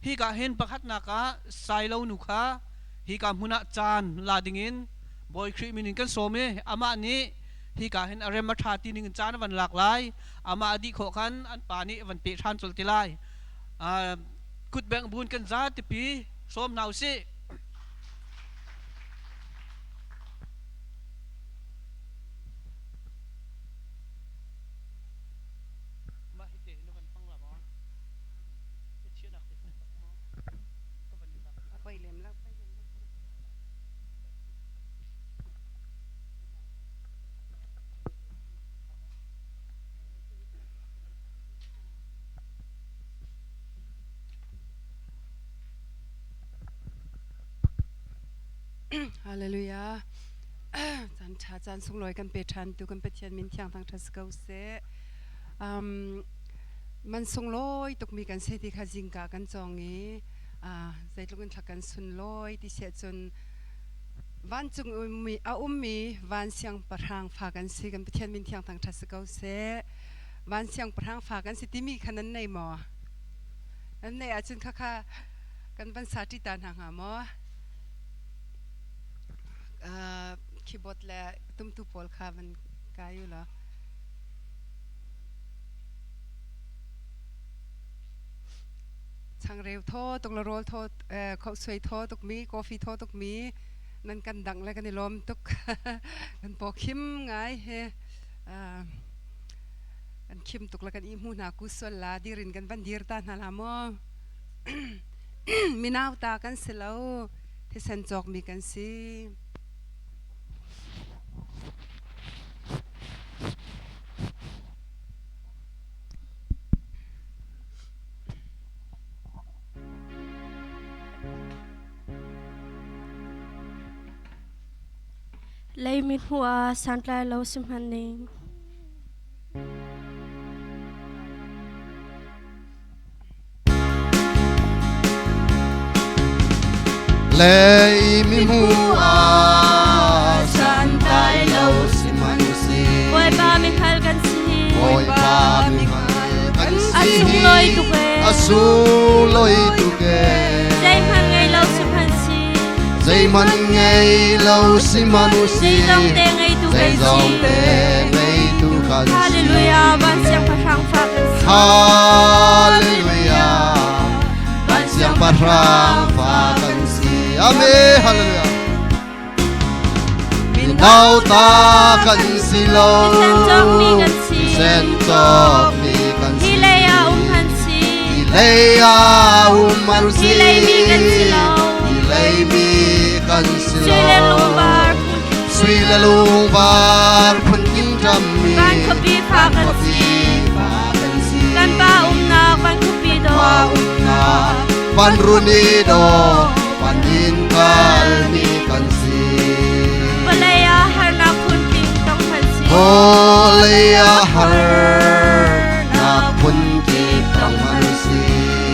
Hika hin pakhatnak ah Sailo nu kha hika hmun ah caan la dingin Bawi Khrih min in kan sawm i amah nih hika hin a rem a ṭha ti ning in caan a van lak lai. Amah a dih khawh khan an pa nih a van peh ṭhan colh te lai. Kutbengh bun kan za tipi sawm hna usih. Mah hi te hin na van hmang la maw? Chiahnak te hin maw? Ka van in lak. A poi lem lo. Hallelujah. Caan ṭha caan sunglawi kan pe ṭhan tu kan Pathian min thiang thangṭhat si ko seh. Um, man sunglawi tukmi kan si ti kha zingka kan cawng i zeitluk in thla kan sunlawi ti siah cun vancung ummi a ummi van siangpahrang fa kan si kan Pathian min thiang thangṭhat si ko seh. Van siangpahrang fa kan si timi kha nan nei maw? Nan nei ahcun khakha kan van sa ṭi ta hna hnga maw? Keyboard le tumtu pawl kha van kai u law. Changreu thaw tuk le rawl thaw khohsuai thaw tukmi coffee thaw tukmi nan kan dangh le kan i lawm tuk. Kan paw khim ngai he kan khim tuk le kan i hmu hna ku sual la dir in kan van dir ta hna la maw. Minau ta kan si lo thisen cawkmi kan si. Leimi hmuh ah santlai lo si hmanning. Lei mi hmu ah santlai lo si man si. Bawipa mihngal kan si. Bawipa mihngal kan si. A sunglawi tuk ee. A sunglawi tuk ee. Zeihmanh ngei lo si hmanh si. Zeihmanh ngei lo si man si. Zeizong te ngeitu kan si. Zeizong te ngeitu kan si. Hallelujah, van siangpahrang fa kan si. Hallelujah, van siangpahrang fa kan si. Amen. Hallelujah. Minau ta kan si lo. Thisen cawkmi kan si. Thisen cawkmi kan si. Hi lei ah um han si. Hi lei ah um an si. Hi lei mi kan si lo. Hi lei mi kan si lo. Sui le lungvar phun Sui le lungvar phun king ṭammi. Van khuapi fa kan si. Kan si. Kan pa umnak van khuapi do. Pa umnak van runi do. Van in kalmi kan si. Vawlei ah harnak phun king tong kan si. Vawlei ah harnak phun kip tong kan si.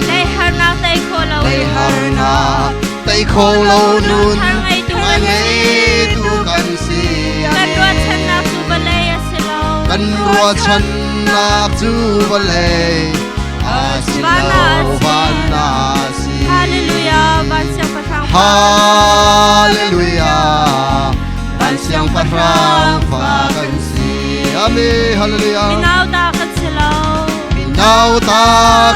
Lei harnak tei kho lo. Lei harnak tei kho lo nun Har ngeitu kan si. ngeitu kan si. Kan ruahchannak cu vawlei a si lo. Kan ruahchannak cu vawlei a si lo van a si. Hallelujah, van siangpahrang. Hallelujah, van siangpahrang fa kan si. Amen, hallelujah. Minau ta kan si lo. Minau ta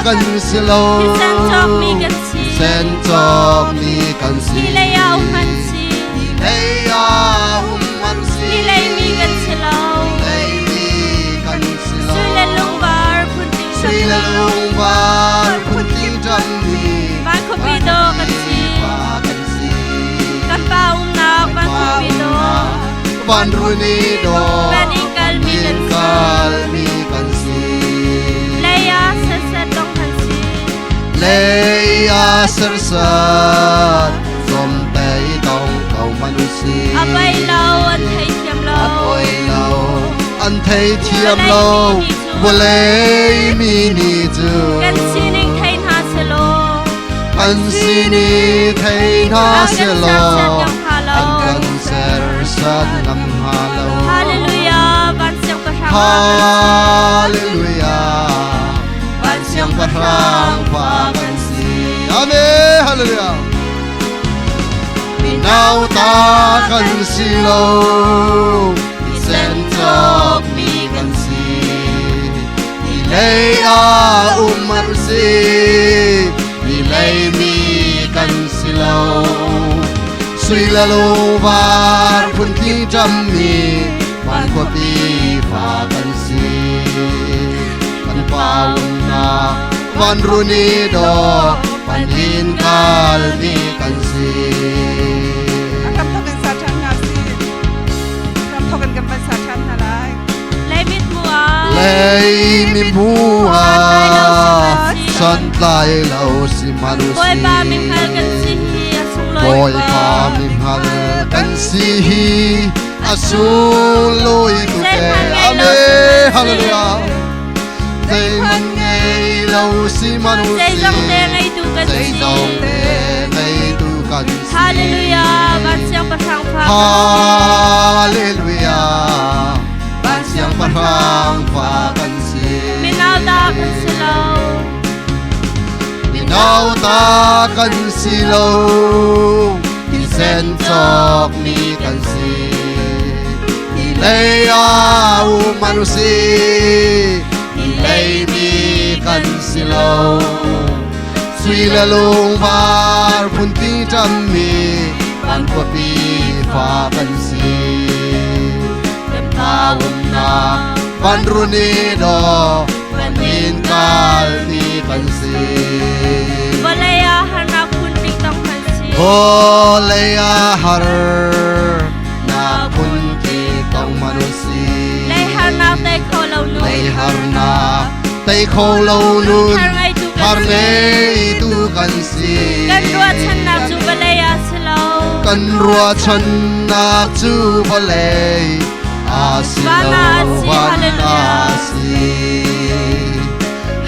kan si lo. Thisen cawkmi kan si. Thisen cawkmi kan si. Hi lei ah um an si. Hi lei ah um an si. Hi lei mi kan si lo. Hi lei mi kan si lo. Sui le lungvar phun ting Sui le lungvar phun ting ṭammi. Van khuapi do kan si. Kan si. Kan pa umnak van khuapi do. Van runi do. Van in kalmi kan si. Kalmi kan si. Lei ah serset dong kan si. Lei ah serset zom tei dong ko man si. A poi lo an thei thiam lo. A poi lo an thei thiam lo. Vawlei mi nih cu. Kan sining thei hna selaw. Kan sining thei hna selaw. An kan sersiam ngam hnga lo. Hallelujah, van siangpahrang. Hallelujah, van siangpahrang fa kan si. Amen. Hallelujah. Nauta kan si lo, thisen cawkmi kan si. Hi lei ah um an si, hi lei mi kan si lo. Sui le lungvar phuntling ṭammi van khuapi fa kan si. Kan pa umnak van run i dawh van in kalmi kan si. A hram thawk in sa ṭhan hna si. Hram thawk in kan van sa ṭhan hna lai. Leimit mu ah. Leimi mu ah santlai lo si manu si. Bawipa minghngal kan si hi a sunglawi Bawipa minghngal kan si hi a sunglawi tuk e. Amen. Hallelujah. Zeihmanh ngei lo si manu si. Zeizong te ngeitu kan si. Zeizong te ngeitu kan si. Hallelujah. Van siangpahrang fa. Hallelujah. Van siangpahrang fa kan si. Minau ta kan si lo. Minau ta kan si lo. Thisen cawkmi kan si. Hi lei ah um an si. Hi lei mi kan si lo. Sui le lungvar phunti ṭammi van khuapi fa kan si. Kan pa umnak van run i daw van in kalmi kan si. Vawlei ah harnak phun tong kan si. Vawlei ah harnak phun tong manu si. Lei harnak tei kho lo nun. Lei harnak tei kho lo nun. Har ngeitu kan Har si. ngeitu kan si. Kan ruahchannak cu vawlei ah si lo. Kan ruahchannak cu vawlei ah si Van lo ah a si, van hallelujah. ah si.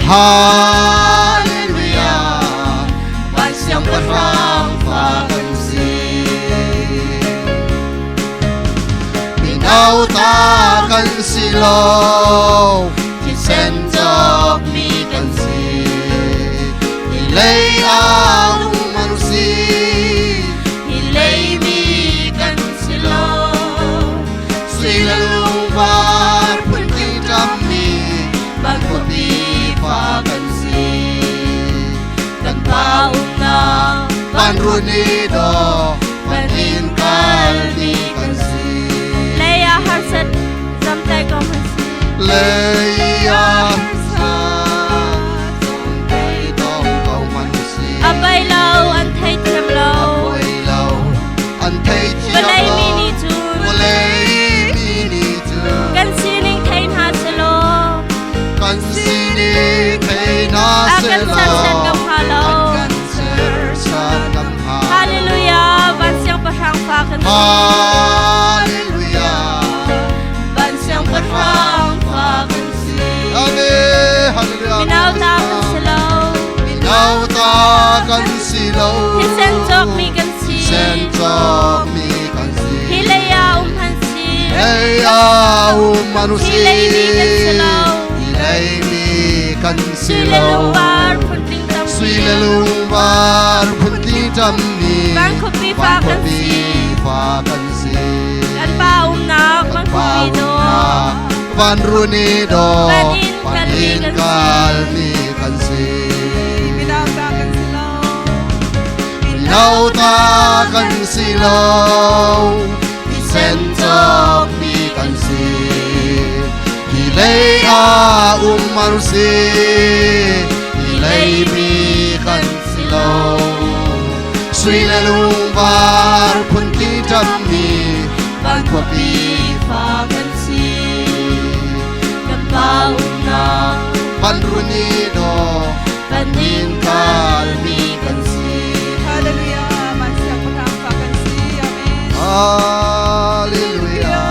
Hallelujah. Van siangpahrang fa kan si. Minau ta kan si lo, thisen cawkmi kan si. Hi lei ah um an si, hi lei mi kan si lo. Sui le lungvar phuntling ṭammi van khuapi fa kan si. Kan pa umnak van run i daw van in kalmi kan si. Lei ah harsat zamtai ko kan si. Lei ah zamtai tong ko man si. A bei lo an thei thiam lo. A poi lo an thei thiam Vawlei lo. mi nih cun Vawlei mi nih cun kan sining thei hna selaw kan sining thei hna a kan selaw sersiam ngam hnga lo. an kan sersiam ngam hnga lo. Hallelujah van siangpahrang fa kan si. Hallelujah Van siangpahrang fa kan si. Amen Hallelujah Minau ta kan si lo. Minau ta kan si lo. Thisen cawkmi kan si. Thisen cawkmi kan si. Hi lei ah um han si. Lei ah um an si. Hi lei mi kan si lo. Hi lei mi kan si Sui le lo. lungvar phuntling tampi. Sui le lungvar phuntling tampi. Van khuapi fa kan si. Fa kan si. Kan pa umnak van khuapi dawh. Van run i dawh. Van in Van kalmi in kan si. kalmi kan si. Minau ta kan si lo. Minau ta kan si lo. Thisen cawkmi kan si. Hi lei ah um an si. Hi lei mi kan si lo. Sui le lungvar phuntling ṭammi van khuapi fa kan si. Kan pa umnak van run i dawh van in kalmi kan si. Hallelujah. Van siangpahrang fa kan si. Amen. Hallelujah.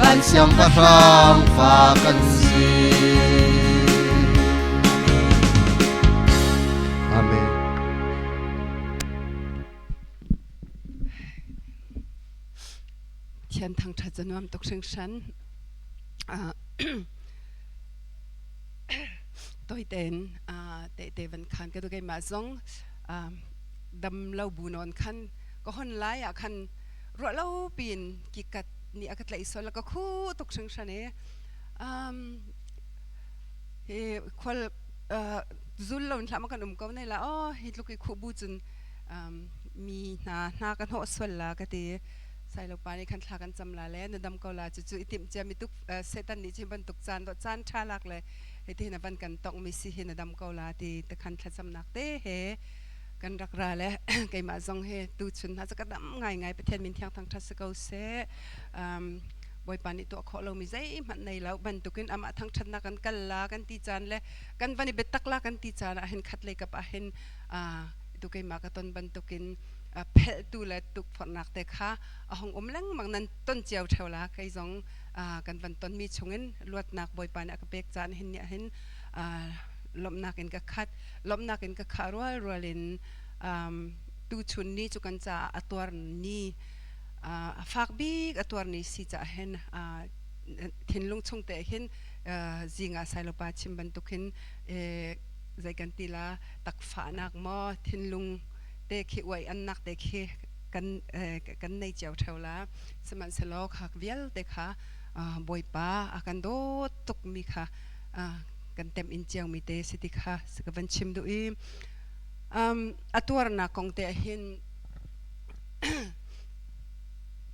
Van siangpahrang fa kan si. Amen. Thian thangṭhat cu nuam tuk hringhran. Toitein tehte van khan ka tu keimah zong dam lo bu nawn khan ka hon lai ah khan ruah lo piin kikat nih a ka tlaih sual ka khu tuk hringhran i hi khual zul lo in hlah ma kan um ko ne la oh hi tluk i khuh bu cun mi hna hna ka hnawh sual la ka ti. Sailo pa nih khan thla kan cam la le na dam ko la cucu i timh cia mi tuk Satan nih chin bantuk caan dawh caan ṭha lak le hiti hin a van kan tongh mi si hi na dam ko la ti te khan thlacamnak te he kan rak ra le keimah zong hi tu chun hna cu ka dam ngai ngai. Pathian min thiang thangṭhat si ko seh. Bawipa nih tuah khawh lomi zeihmanh nei lo bantukin amah thangṭhatnak kan kal la kan ti caan le kan van i biatak la kan ti caan ah hin khat lei kap ah hin tu keimah ka ton bantukin phelhtu le tukforhnak te kha a hung um lengmang. Nan ton cio ṭheo la. Kei zong kan van tonmi chungin luatnak Bawipa nih a ka pek caan hin nih hin lawmhnak in ka khat, lawmhnak in ka khah rual rual in tuchun ni cu kan caah a tuar ni a fak bik a tuar ni si caah hin thinlung chung te hin zing ah Sailopa chim bantuk hin zei kan ti la, takfahnak maw, thinlung te khi uai annak te khi kan kan nei cio ṭheo la. Sihmanhsehlaw khak vialte kha Bawipa a kan dawt tuk mi kha kan tem in cio mi te si ti kha ka van chim duh i a tuarnak kong te hin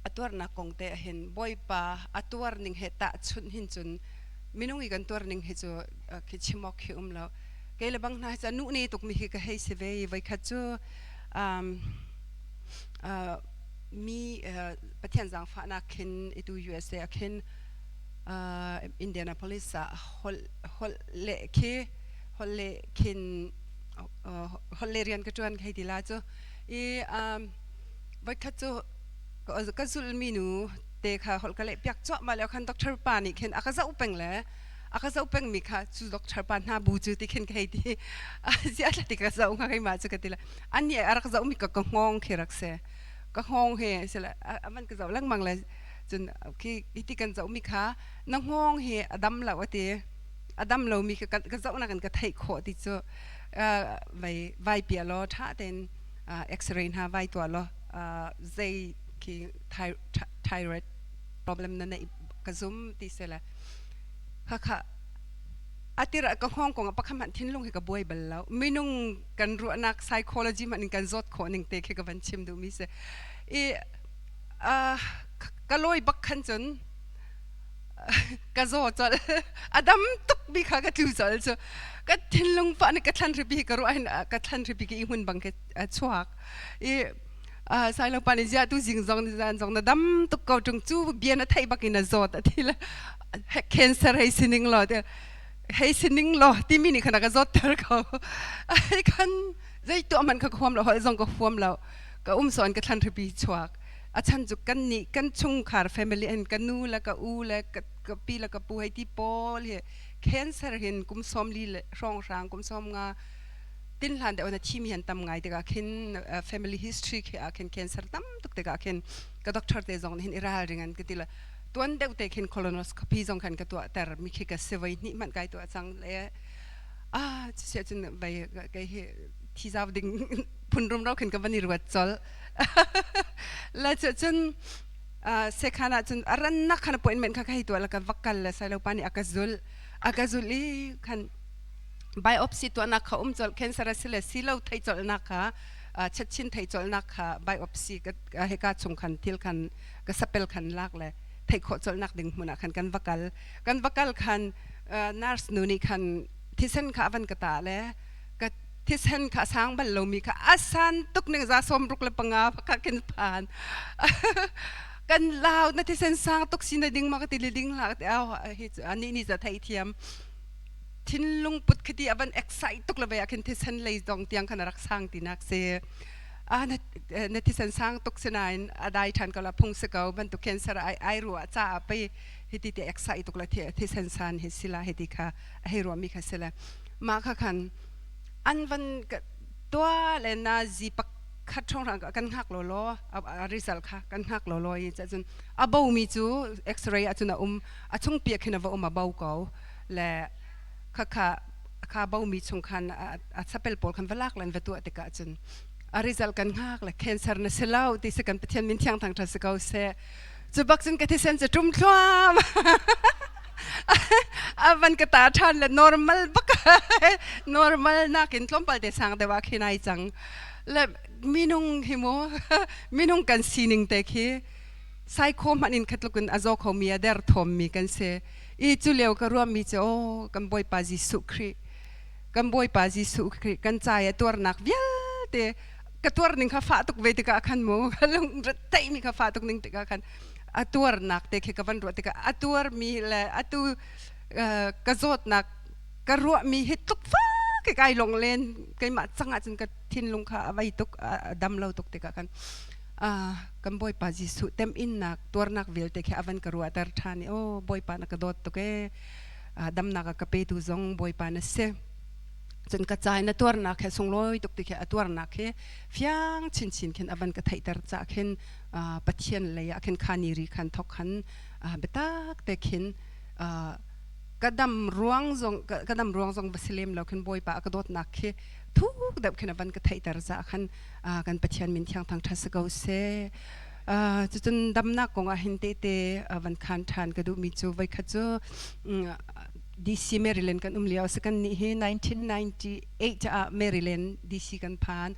a tuarnak kong te hin Bawipa a tuar ning he tahchunh hin cun minung i kan tuar ning hi cu khi chim awk khi um lo. Kei le bang hna hi cu nu ne tuk mi hi ka hei si ve i voikhat cu mi Pathian zaangfahnak khin itu USA ah khin Indianapolis ah holh holh le khi holh le khin holh le rian ka ṭuan hei ti la cu i voikhat cu ka zulhmi nu te kha holh ka leh piak cuahmah lio khan doctor pa nih khin a ka zoh peng le a ka zoh pengmi kha cu doctor pa hna bu cu ti khin ka hei ti. Ziah ti ka zoh hnga keimah cu ka ti le anih a rak zohmi ka ka hngawng khi rak si, ka hngawng hi sile a van ka zoh lengmang le cun khi ti kan zohmi kha na hngawng hi a dam lo a ti. A dam lomi ka ka zohnak in ka theih khawh ti cu vai vai pia law ṭha tein x-ray hna vai tuah law zei khi thyroid problem na neih ka zum ti sele. Khakha atir ka hngawng kong ah pakhat hmanh thinlung hi ka buai bal lo. Minung kan ruahnak psychology hmanh in kan zawt khawh ning te khi ka van chim duhmi si. I ka lawi bak khan cun ka zaw colh, a dam tuk mi kha ka tlu colh cu. Ka thinlung pah nih ka thlan hripi ka ruah hin ka thlan hripi ki hmun bang khi a chuak i Sailo pa nih ziah tu zing zong zan zong na dam tuk ko ṭung, cu bia na theih bak in na zawt a ti le cancer hei sining law te hei sining law timi nih khan a ka zawtter ko. Ai khan zei tuah man kha ka huam lo, holh zong ka huam lo, ka um sawn ka thlan hripi chuak. A chan cu kan nih kan chungkhar family in ka nu le ka u le ka pi le ka pu hei ti pawl hi cancer hin kum 40 le hrawng hrang kum 50 tin hlan deuh na thimi han tam ngai tikah khin family history khi ah khin cancer tam tuk tikah khin ka doctor te zong nih hin i ralring an ka ti le tuan deuh te khin colonoscopy zong khan ka tuah ter mi khi ka si voi hnih hmanh kai tuah cang le ah cusia cun vai kei hi thi zau ding phun rumro khin ka van i ruat col le cu cun sekhan ah cun a rannak khan appointment kha ka hei tuah la ka va kal le sailo pa nih a ka zul a ka zul i khan biopsy tuahnak kha um colh, cancer a si le si lo theih colhnak kha, chatchin theih colhnak kha biopsy ka heka chung khan thil khan ka sapel khan lak le theih khawh colhnak ding hmun ah khan kan va kal. Kan va kal khan nurse nu nih khan thisen kha a van ka tah le ka thisen kha a sang bal lomi kha a san tuk ning 65 kha khin phan. Kan lau na thisen sang tuk si na ding ma ka ti le ding la te au hi ani ni za thei thiam thinlung put khiti a van excite tuk le ve ah khin thisen lei zong tiang khan a rak sang tinak si. A na na thisen sang tuk sinain a dai ṭhan ko la, phung si ko bantuk cancer ai ai ruah caah pei hiti te excite tuk la thisen san hi sila hiti kha a hei ruahmi kha sila. Mah kha khan an van tua le na zi pakhat ṭhong kan hngak law law a result kha kan hngak law law i cun a bo mi cu x-ray ah cun a um a chung piak khin a va um a bo ko le khakha. Kha bomi chung khan a chapel pawl khan va lak lan va tuah tikah cun a result kan hngak le cancer na si lo ti si. Kan Pathian min thiang thang tha si ko seh. Cu bak cun ka thisen cu tum thluam a van ka ta ṭhan le normal bak, normal nakin tlawmpal te sang deuh ah khin ai cang le. Minung hi mu, minung kan sining te khi saikho hmanh in khatluk in a zaw khomi, a der thawmmi kan si i, cu lio ka ruahmi cu, aw, kan Bawipa Jesuh Khrih, kan Bawipa Jesuh Khrih kan ca i a tuarnak vialte ka tuar ning kha fah tuk ve tikah khan mu, ka lung teihmi kha fah tuk ning tikah khan, a tuarnak te khi ka van ruah tikah, a tuarmi le atu ka zawtnak ka ruahmi hi tluk fak i kai long len keimah cangah cun ka thinlung kha a vei tuk, a dam lo tuk tikah khan, kan Bawipa Jesuh temhinnak tuarnak vialte khi a van ka ruahter ṭhan i, aw, Bawipa, na ka dawt tuk ee, damnak a ka petu zong Bawipa na si, cun ka ca in na tuarnak he sunglawi tuk ti khi a tuarnak khi fiang chinchin khin a van ka theihter cah khin, Pathian lei ah khin kha ni ri khan thok khan biatak te khin ka dam ruang zong, ka dam ruang zong va si lem lo khin, Bawipa a ka dawtnak khi thuk deuh khin a van ka theihter cah khan, kan Pathian min thiang thangṭhat si ko seh. Cucun damnak kong ah hin tehte van khan ṭhan ka duhmi cu, voikhat cu DC Maryland kan um lio si. Kan nih hi 1998 ah Maryland DC kan phan.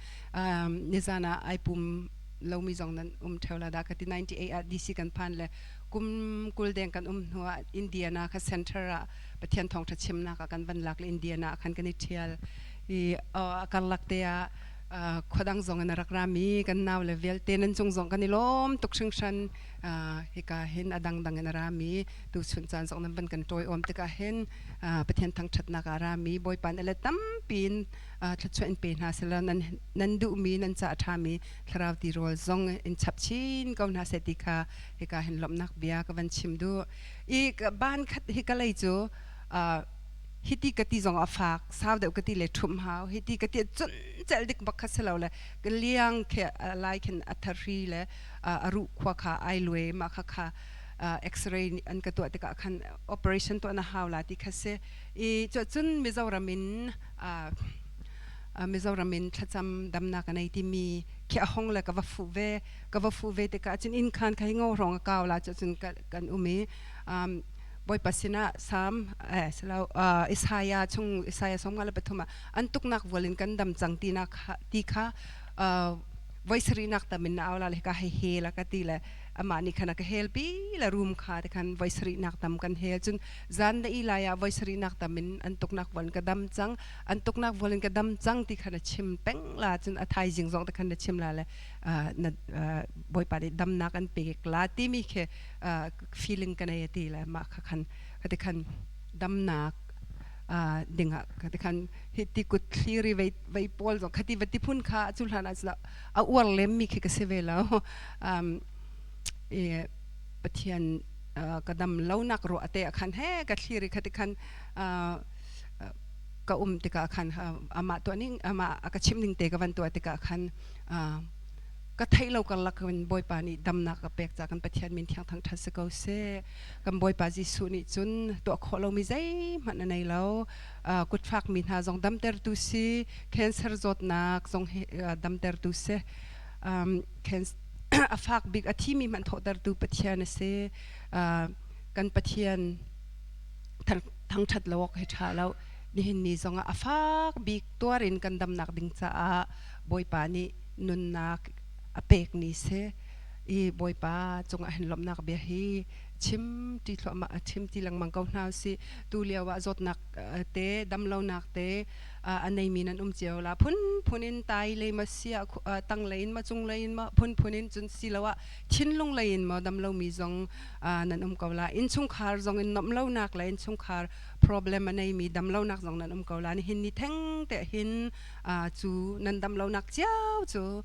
Nizan ah ai pum lomi zong nan um ṭheo la dah ka ti. 98 ah DC kan phan le kum 20 deng kan um hnu ah Indiana kha center ah Pathian thawngṭha chimnak ah kan van lak le Indiana ah khan kan i ṭhial i, a karlak te ah khuadang zong in a rak rami kan nau le vialte nan cung zong kan i lawm tuk hringhran. Hika hin a dangdang in a rami tu chun caan zong nan van kan tawiawm tikah hin, Pathian thangṭhatnak ah rami Bawipa nih le tampi in thluachuah in pe hna selaw, nan nan duhmi nan ca a ṭhami thlarau tirawl zong in chap chin ko hna seh ti kha hika hin lawmhnak bia ka van chim duh i, ban khat hi ka lei cu hiti ka ti zong a fak sau deuh ka ti le ṭhumh hau, hiti ka ti cun celh dik bak kha si lo le, ka liang khi lai khin a thari le a ruh khua kha ai luai. Mah kha kha x-ray an ka tuah tikah khan operation tuah na hau la ti kha si i, cun Mizoram in Mizoram in thlacam damnak a nei timi khi a hong le ka va fuh ve. Ka va fuh ve tikah cun inn khan kha hi ngo hrawng a kau la cun kan um i, Bawipa sinah Salm eh silo Isaiah chung, Isaiah 53 ah an tuknak vual in kan dam cang ti na kha ti kha voi sarihnak tam in na au la le ka hei hel a ka ti le, amah nih khan a ka hel pi le room kha te khan voi sarihnak tam kan hel. Cun zan na i lai ah voi sarihnak tam in an tuknak vual in ka dam cang, an tuknak vual in ka dam cang ti khan a chim peng la. Cun a thaizing zong te khan na chim la le, na Bawipa nih damnak an pek la timi khi feeling ka nei ti le, mah kha khan kha khan damnak dingah kha khan hi ti kut thliri vei vei pawl zong khati va ti phun kha cu hlan ah a uar lem mi khi ka si ve lo. I Pathian ka dam lo nak ro ate khan he ka thliri khati khan ka um tikah khan, amah tuah ning, amah ka chim ning te ka van tuah tikah khan, ka theih lo karlak in Bawipa nih damnak ka pek ca kan Pathian min thiang thangṭhat si ko seh. Kan Bawipa Jesuh nih cun tuah khawh lomi zeihmanh a nei lo. Kutfak mi hna zong damtertu si, cancer zawtnak zong hi damtertu si, a fak bik a thimi hmanh thawhtertu Pathian a si. Kan Pathian thangṭhat lo awk hi ṭha lo. Nihin ni zongah a fak bik tuar in kan damnak ding caah Bawipa nih nunnak a pek ni si i, Bawipa cungah hin lawmhnak bia hi chim ti thluahmah, chim ti lengmang ko hna usih. Tu lio ah zawtnak te, damlonak te a neimi nan um cio la, phun phun in, tai lei ma sia, tang lei in ma, cung lei in ma, phun phun in, cun silo ah thinlung lei in ma damlomi zong nan um ko la, innchungkhar zong in nomh lonak le innchungkhar problem a neimi damlonak zong nan um ko la. Nihin ni theng te hin cu nan damlonak cio cu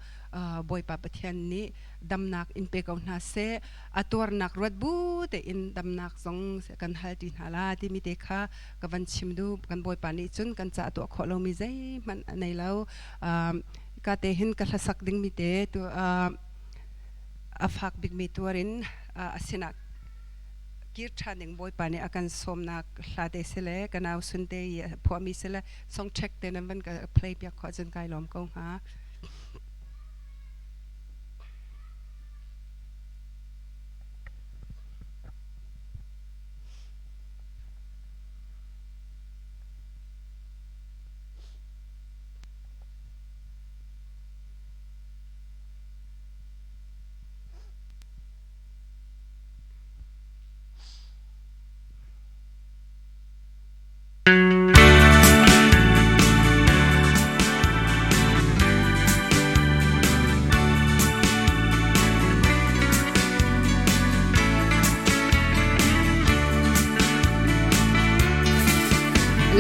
Bawipa Pathian nih damnak in pe ko hna seh. A tuarnak ruat bu tein damnak zong kan hal ti hna la timi te kha ka van chim duh. Kan Bawipa nih cun kan ca tuah khawh lomi zeihmanh a nei lo. Ka te hin ka hlasak dingmi te tu a fak bikmi tuar in a sinah. Kir ṭhan ding Bawipa nih a kan sawmnak hla te si le ka nau Sunte i a phuahmi si le song check te nan van ka play piak khawh ahcun kai lawm ko hnga.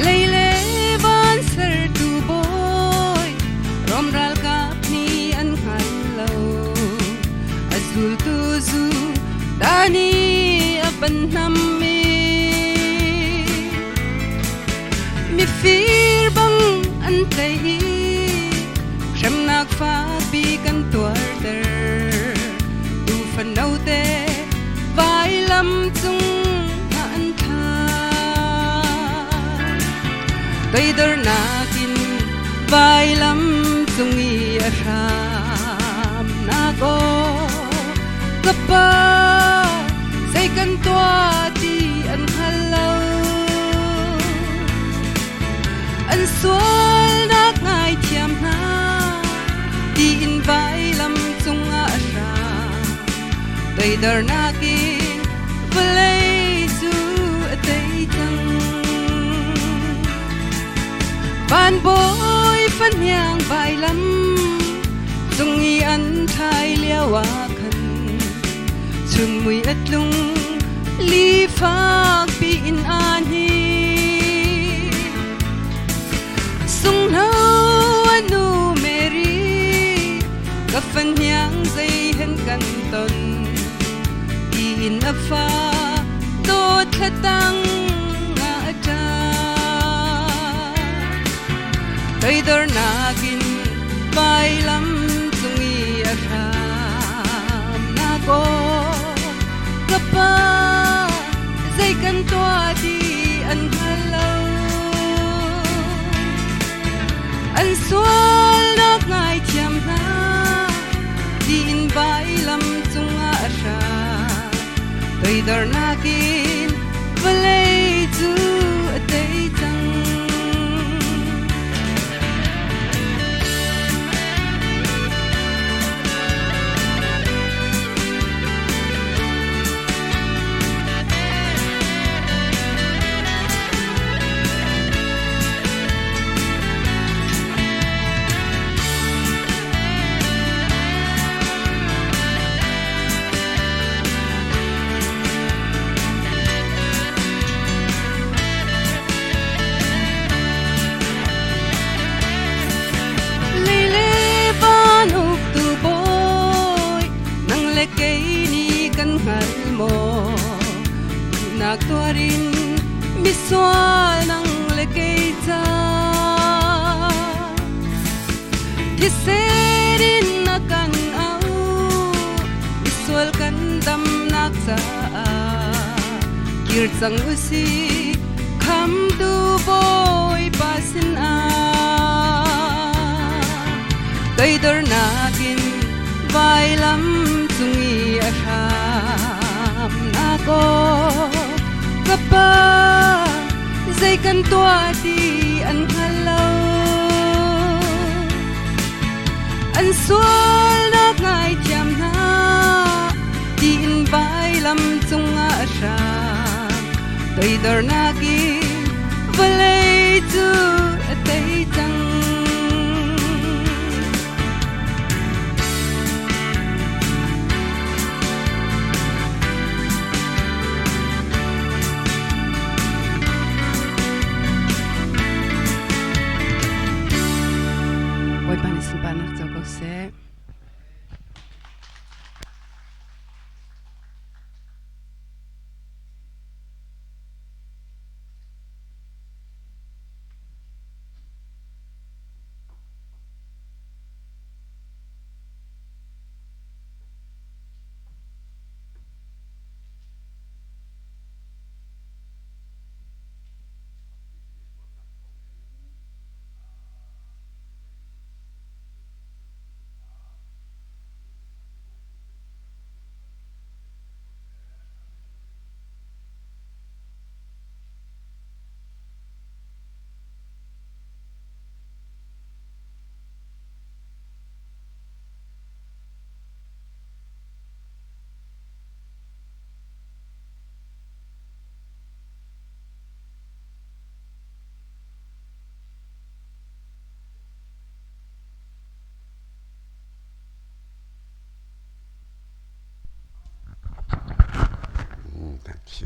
Lei le van sertu bawi Rom ralkap nih an hngal lo. A zultu zu dani a van hnam i mifir bang an tlaih i hremnak fakpi kan tuarter. Tuufan note vailam cung an thlak. Toidornak in vailam cung i a hramnak aw ka pa zei kan tuah ti an hngal lo. An sualnak ngaithiam hna tiin vailam cungah a hram. Toidornak in vawlei cu a tei cang. Van bawi fahniang vailam cung i an thlai lio ah khan chun mui a tlung li fak piin aa hnin. Sunghno a nu Mary ka fahniang zei hen kan ton tiin a fa dawt thlatang ah a ṭap. Toidornak in vailam cung i a hramnak aw ka pa zei kan tuah ti an hngal lo. An sualnak ngaithiam hna tiin vailam cungah a hram. Toidornak in vawlei cu a tei cang. Lei le van uktu bawi nang le kei nih kan hngal maw? Duhnak tuarin misual nang le kei ca thisen in na kan auh misual kan damnak caah kir cang usih khamtu Bawipa sinah toidornak in vailam cung i a hramnak aw ka pa zei kan tuah ti an hngal lo. An sualnak ngaithiam hna tiin vailam cungah a hram. Toidornak in vawlei cu a tei cang. Bawipa nih sunparnak co ko seh. Si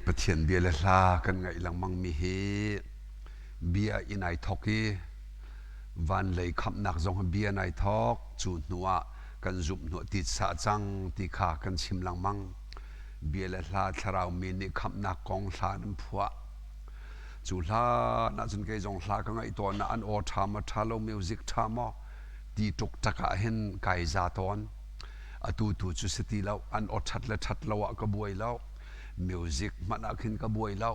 Pathian bia le hla kan ngaih lengmang mi hi bia in ai thawk i van lei khamhnak zong hi bia in ai thawk. Cu hnu ah kan zumh hnu ah titsa cang ti kha kan chim lengmang. Bia le hla thlarau mi nih khamhnak kong hla an phuah. Cu hlan ahcun kei zong hla ka ngaih tawn ah an aw ṭha maw ṭha lo music ṭha maw ti ṭukṭak ah hin kai za tawn. Atu tu cu si ti lo, an aw ṭhat le ṭhat lo ah ka buai lo. Music hmanh ah khin ka buai lo.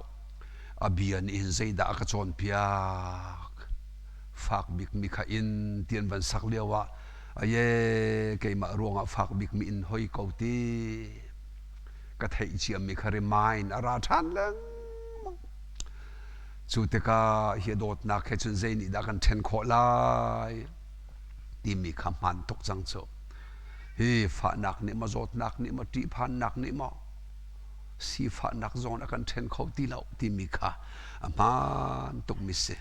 A bia nih hin zeidah a ka cawnpiak? Fak bikmi kha inn ti an van sak lio ah aye keimah ruangah fak bikmi inn hoi ko ti ka theih ciami kha remind a ra ṭhan lengmang. Cu tikah hi dawtnak he cun zei nih dah kan ṭhen khawh lai timi kha hmaan tuk cang cu. Hi fahnak nih maw zawtnak nih maw ṭihphannak nih maw sifahnak zong a kan ṭhen kho ti lo timi kha a hmaan tukmi si.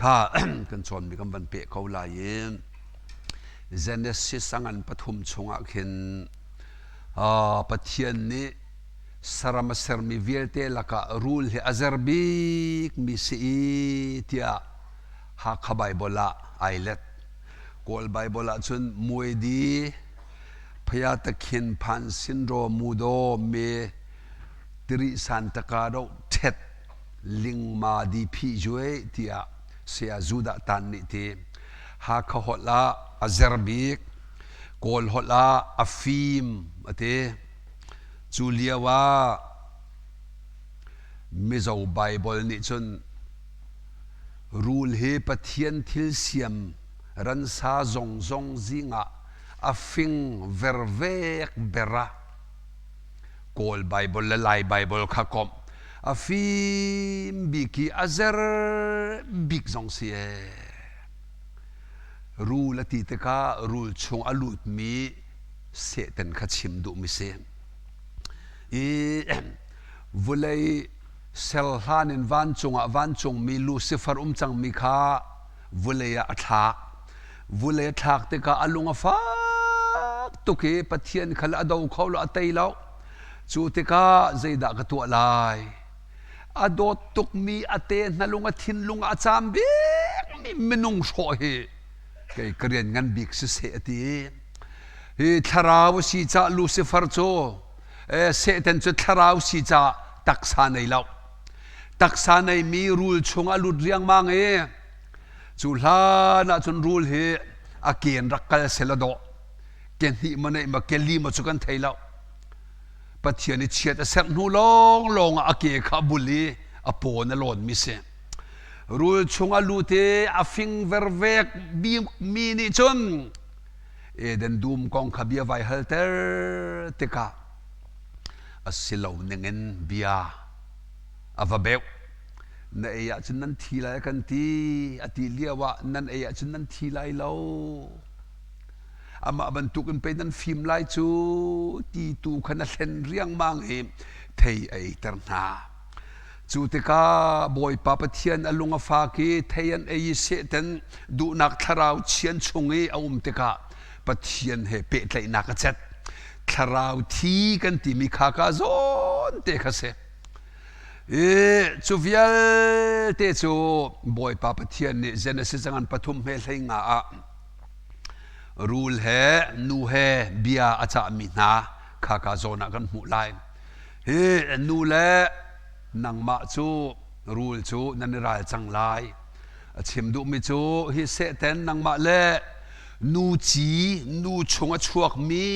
Kha kan cawnmi kan van peh ko lai i Genesis a ngan pathum chungah khin Pathian nih saram a sermi vialte lakah rul hi a zer bikmi si i tiah Hakha Baibal ah ai let. Kawl Baibal ah cun muaidi Phayatakhin phan sinraw mudaw me tiri san taka do ṭhet lingma di phi juai tiah saya Judah tan nih ti. Hakha holh ah a zer bik, Kawl holh ah a fim a ti. Cu lio ah Mizo Baibal nih cun rul hi Pathian thil siam ransa zongzong zingah a fing vervek ber ah Kawl Baibal le Lai Baibal kha komh a fim bik i a zer bik zong si ee. Rul a ti tikah rul chung a lutmi Satan kha chim duhmi si. I vulei ser hlan in vancung ah vancungmi Lucifer um cangmi kha vulei ah a thlak. Vulei a thlak tikah a lung a fak tuk i Pathian khal a do kho lo, a tei lo. Cu tikah zeidah ka tuah lai? A dawt tukmi a te hna lung a thinlung ah a caam bikmi minung hrawh hi kei ka rian ngan bik siseh a ti. Hi thlarau a si caah Lucifer cu Satan cu thlarau si caah taksa nei lo. Taksa neimi rul chung a lut riangmang i cu hlan ah cun rul hi a ken rak kal sel a dawh. Ke hnih ma neih ma ke li ma cu kan thei lo. Pathian i chiat a serh hnu lawnglawng ah a ke kha a bul i a paw na lawnmi si. Rul chung a lut i a fing vervek bikmi nih cun Eden dum kong kha bia vai halter tikah a si lo ningin bia a va beuh. Na ei ahcun nan thi lai a kan ti. A ti lio ah nan ei ahcun nan thi lai lo. Amah bantukin pei nan fim lai cu ti tu kha na hlen riangmang i thei a eiter hna. Cu tikah Bawipa Pathian a lung a fak i thei an ei i Satan duhnak thlarau chian chung i a um tikah Pathian he pehtlaihnak a cet. Thlarau thi kan timi kha ka zawn te kha si. I cu vialte cu Bawipa Pathian nih Genesis cangan pathum he hlei nga ah rul he nu he bia a cahmi hna kha ka zawn ah kan hmuh lai. Hi nu le nangmah cu rul cu nan i ral cang lai. A chim duhmi cu hi Satan nangmah le nu ci nu chung a chuakmi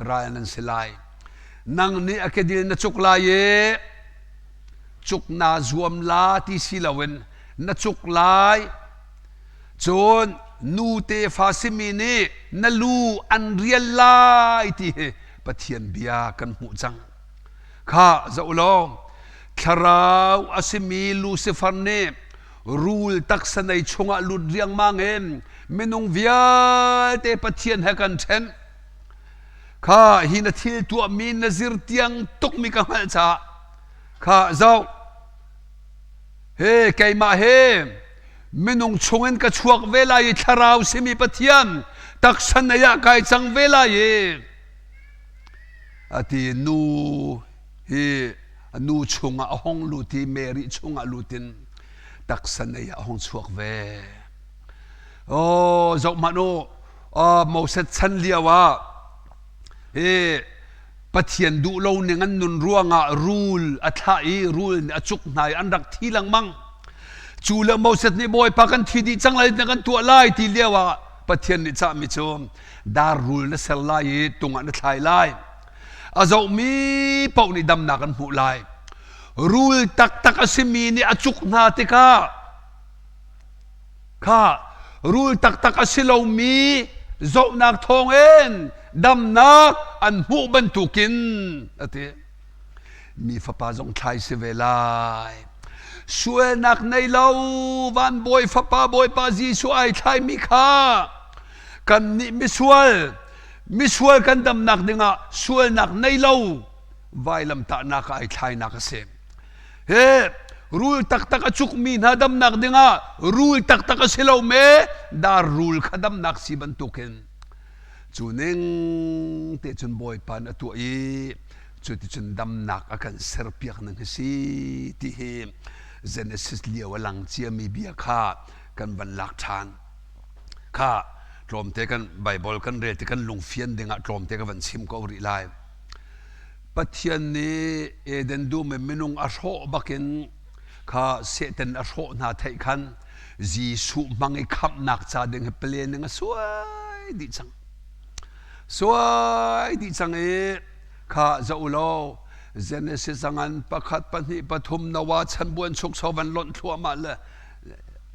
ral nan si lai. Nang nih a kedil na cuk lai i cuk naa zuam la ti si loin na cuk lai. Cun nu tefa simi nih na lu an rial lai ti hi Pathian bia kan hmuh cang. Kha zoh law thlarau a simi Lucifer nih rul taksa nei chungah lut riangmang in minung vialte Pathian he kan ṭhen. Kha hi na thil tuahmi na zir tiang tukmi ka hngalh caah kha zoh. He keimah he minung chungin ka chuak ve lai i thlarau simi Pathian taksa nei ah kai cang ve lai i ati nu hi nu chungah a hong lut i Mary chungah lut in taksa nei ah a hong chuak ve. Oh, zoh hmanh u, Moses chan lio ah hi Pathian duh lo ning an nun ruangah rul a thlah i rul nih a cuk hna i an rak thi lengmang. Cu le Moses nih Bawipa kan thi dih cang lai na kan tuah lai ti lio ah Pathian nih cahmi cu dar rul na ser lai i tung ah na thlai lai. A zohmi paoh nih damnak an hmuh lai. Rul taktak a simi nih a cuk hna tikah kha rul taktak a si lomi zohnak thawngin damnak an hmuh bantukin a ti. Mi fapa zong thlai si ve lai. Sualnak nei lo van bawi fapa Bawipa Jesuh ai thlaimi kha kannih misual misual kan damnak dingah sualnak nei lo vailamtahnak ah ai thlainak a si. He rul taktak a cukmi hna damnak dingah rul taktak a si lo me dar rul kha damnak si bantukin cu ning te cun Bawipa nih a tuah i cuticun damnak a kan serpiak ning hi si ti hi Genesis lio a lang ciami bia kha kan van lak ṭhan kha tlawmte kan Bible kan rel ti kan lungfian dingah tlawmte ka van chim ko rih lai. Pathian nih Eden dum i minung a hrawh bakin kha Satan a hrawh hna theih khan Jesuh hmang i khamhnak ca ding hi planning a suai dih cang. Suai dih cang i kha zoh u law Genesis angan pakhat pahnih pathum Noah chan buan chuk so van lonh thluahmah le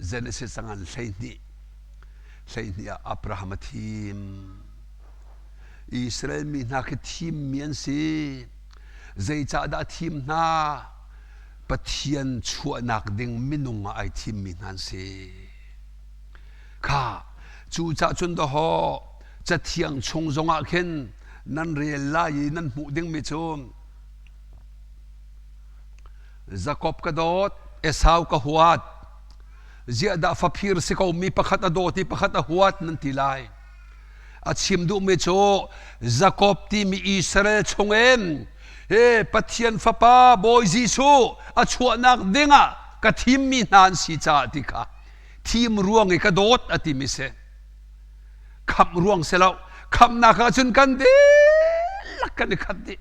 Genesis angan 12 12 ah Abraham a thim. Israel mi hna khi thimmi an si. Zeicahdah thim hna? Pathian chuahnak ding minung ah ai thimmi hna an si. Kha cucah cun dawhaw cathiang chung zongah khin nan rel lai i nan hmuh dingmi cu Jakob ka dawt, Esau ka huat. Ziah dah faphir si ko mi pakhat a dawt i pakhat a huat nan ti lai. A chim duhmi cu Jakob timi Israel chungin he Pathian Fapa Bawi Jesuh a chuahnak dingah ka thimmi hna an si caah ti kha thim ruang i ka dawt a timi si. Khamh ruang si lo. Khamhnak ah cun kan dihlak kan i khat dih.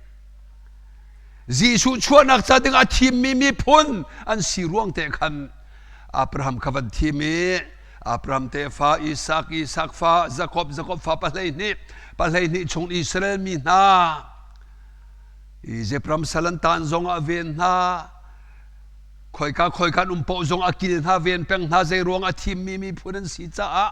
Jesuh chuahnak ca dingah a thimmi miphun an si ruang te khan Abraham kha van thim i Abraham tefa Isak, Isak fa Jakob, Jakob fa 12, 12 chung Israel mi hna Egypt ram sal an tan zong ah ven hna khoika khoika an um paoh zong a kil hna ven peng hna zei ruang a thimmi miphun an si caah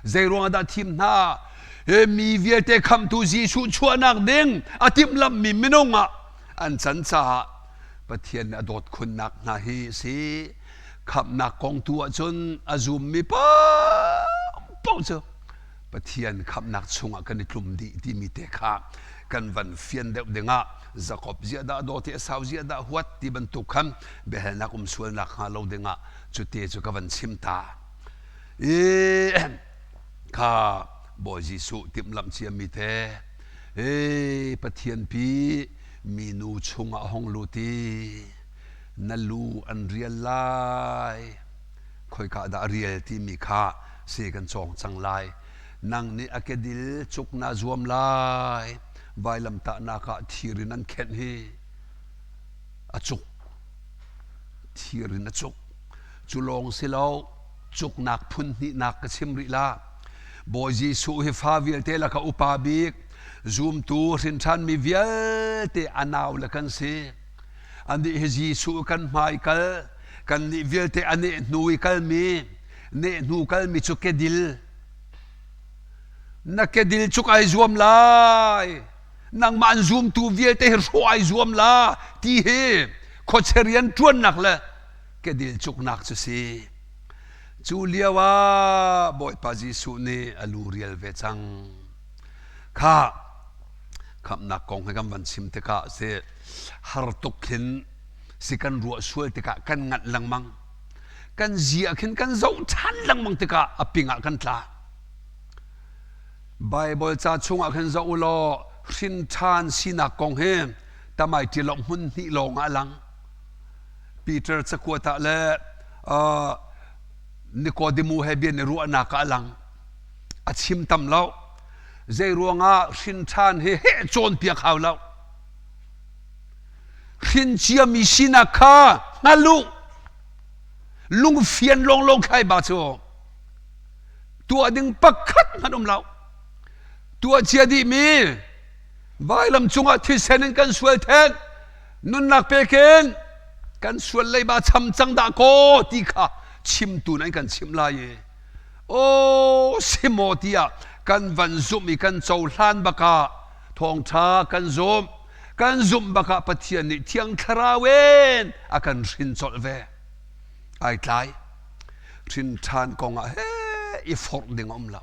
zei ruang ah dah thim hna he mi vialte khamtu Jesuh chuahnak ding a timhlamhmi minung ah an can caah Pathian nih a dawt khunnak hna hi si Khamhnak kong tu ahcun a zummi paohpaoh cu Pathian khamhnak chungah kan i tlum dih timi te kha kan van fian deuh dingah Jakob ziah dah dawt i Esau ziah dah huat ti bantuk khan biahalnak um sualnak hnga lo dingah cute cu ka van chim ta. I kha Bawi Jesuh timhlamh ciami te e Pathian pi minu chungah hong lut i na lu an rial lai khoika dah rial timi kha si kan cawng cang lai nang nih a kedil cuk na zuam lai vailamtahnak ah thir in an khenh hi a cuk thir in a cuk cu lawng si lo cuknak phun hnihnak ka chim rih la Bawi Jesuh hi fa vialte laka upa bik zumtu hrinṭhanmi vialte a nau le kan si Anih hi Jesuh kan hmai kal, kannih vialte a neh hnu i kalmi, neh hnu kalmi cu kedil. Na kedil cuk ai zuam lai. Nangmah an zumtu vialte hi hrawh ai zuam la ti hi khuachia rian ṭuannak le kedil cuknak cu si. Cu lio ah Bawipa Jesuh nih a lu rial ve cang. Kha. Khamhnak kong hi kan van chim tikah si har tuk khin si kan ruah sual tikah kan nganh lengmang. Kan zia khin kan zoh ṭhan lengmang tikah a ping ah kan tla. Baibal ca chungah khin zoh u law hrin ṭhan sinak kong hi tamai ṭi lo hmun hnih lawng ah a lang. Peter cakuat ah le Nikodemu he bia ni ruahnak ah a lang. A chim tam lo. Zei ruangah hrin ṭhan hi heh cawnpiak hau lo. Hrin ciami sinak kha hngal u. Lungfian lawnglawng khai ba cu tuah ding pakhat hmanh um lo. Tuah cia dihmi vailam cungah thisen in kan sual then nunnak pekin kan sual leiba cham cang dah kaw ti kha chimtu nan kan chimh lai i aw simaw tiah kan van zumh i kan cohlan bakah thawngṭha kan zumh kan zumh bakah Pathian nih Thiang Thlarau in a kan hrin colh ve ai tlai hrin ṭhan kongah he i forh ding a um lo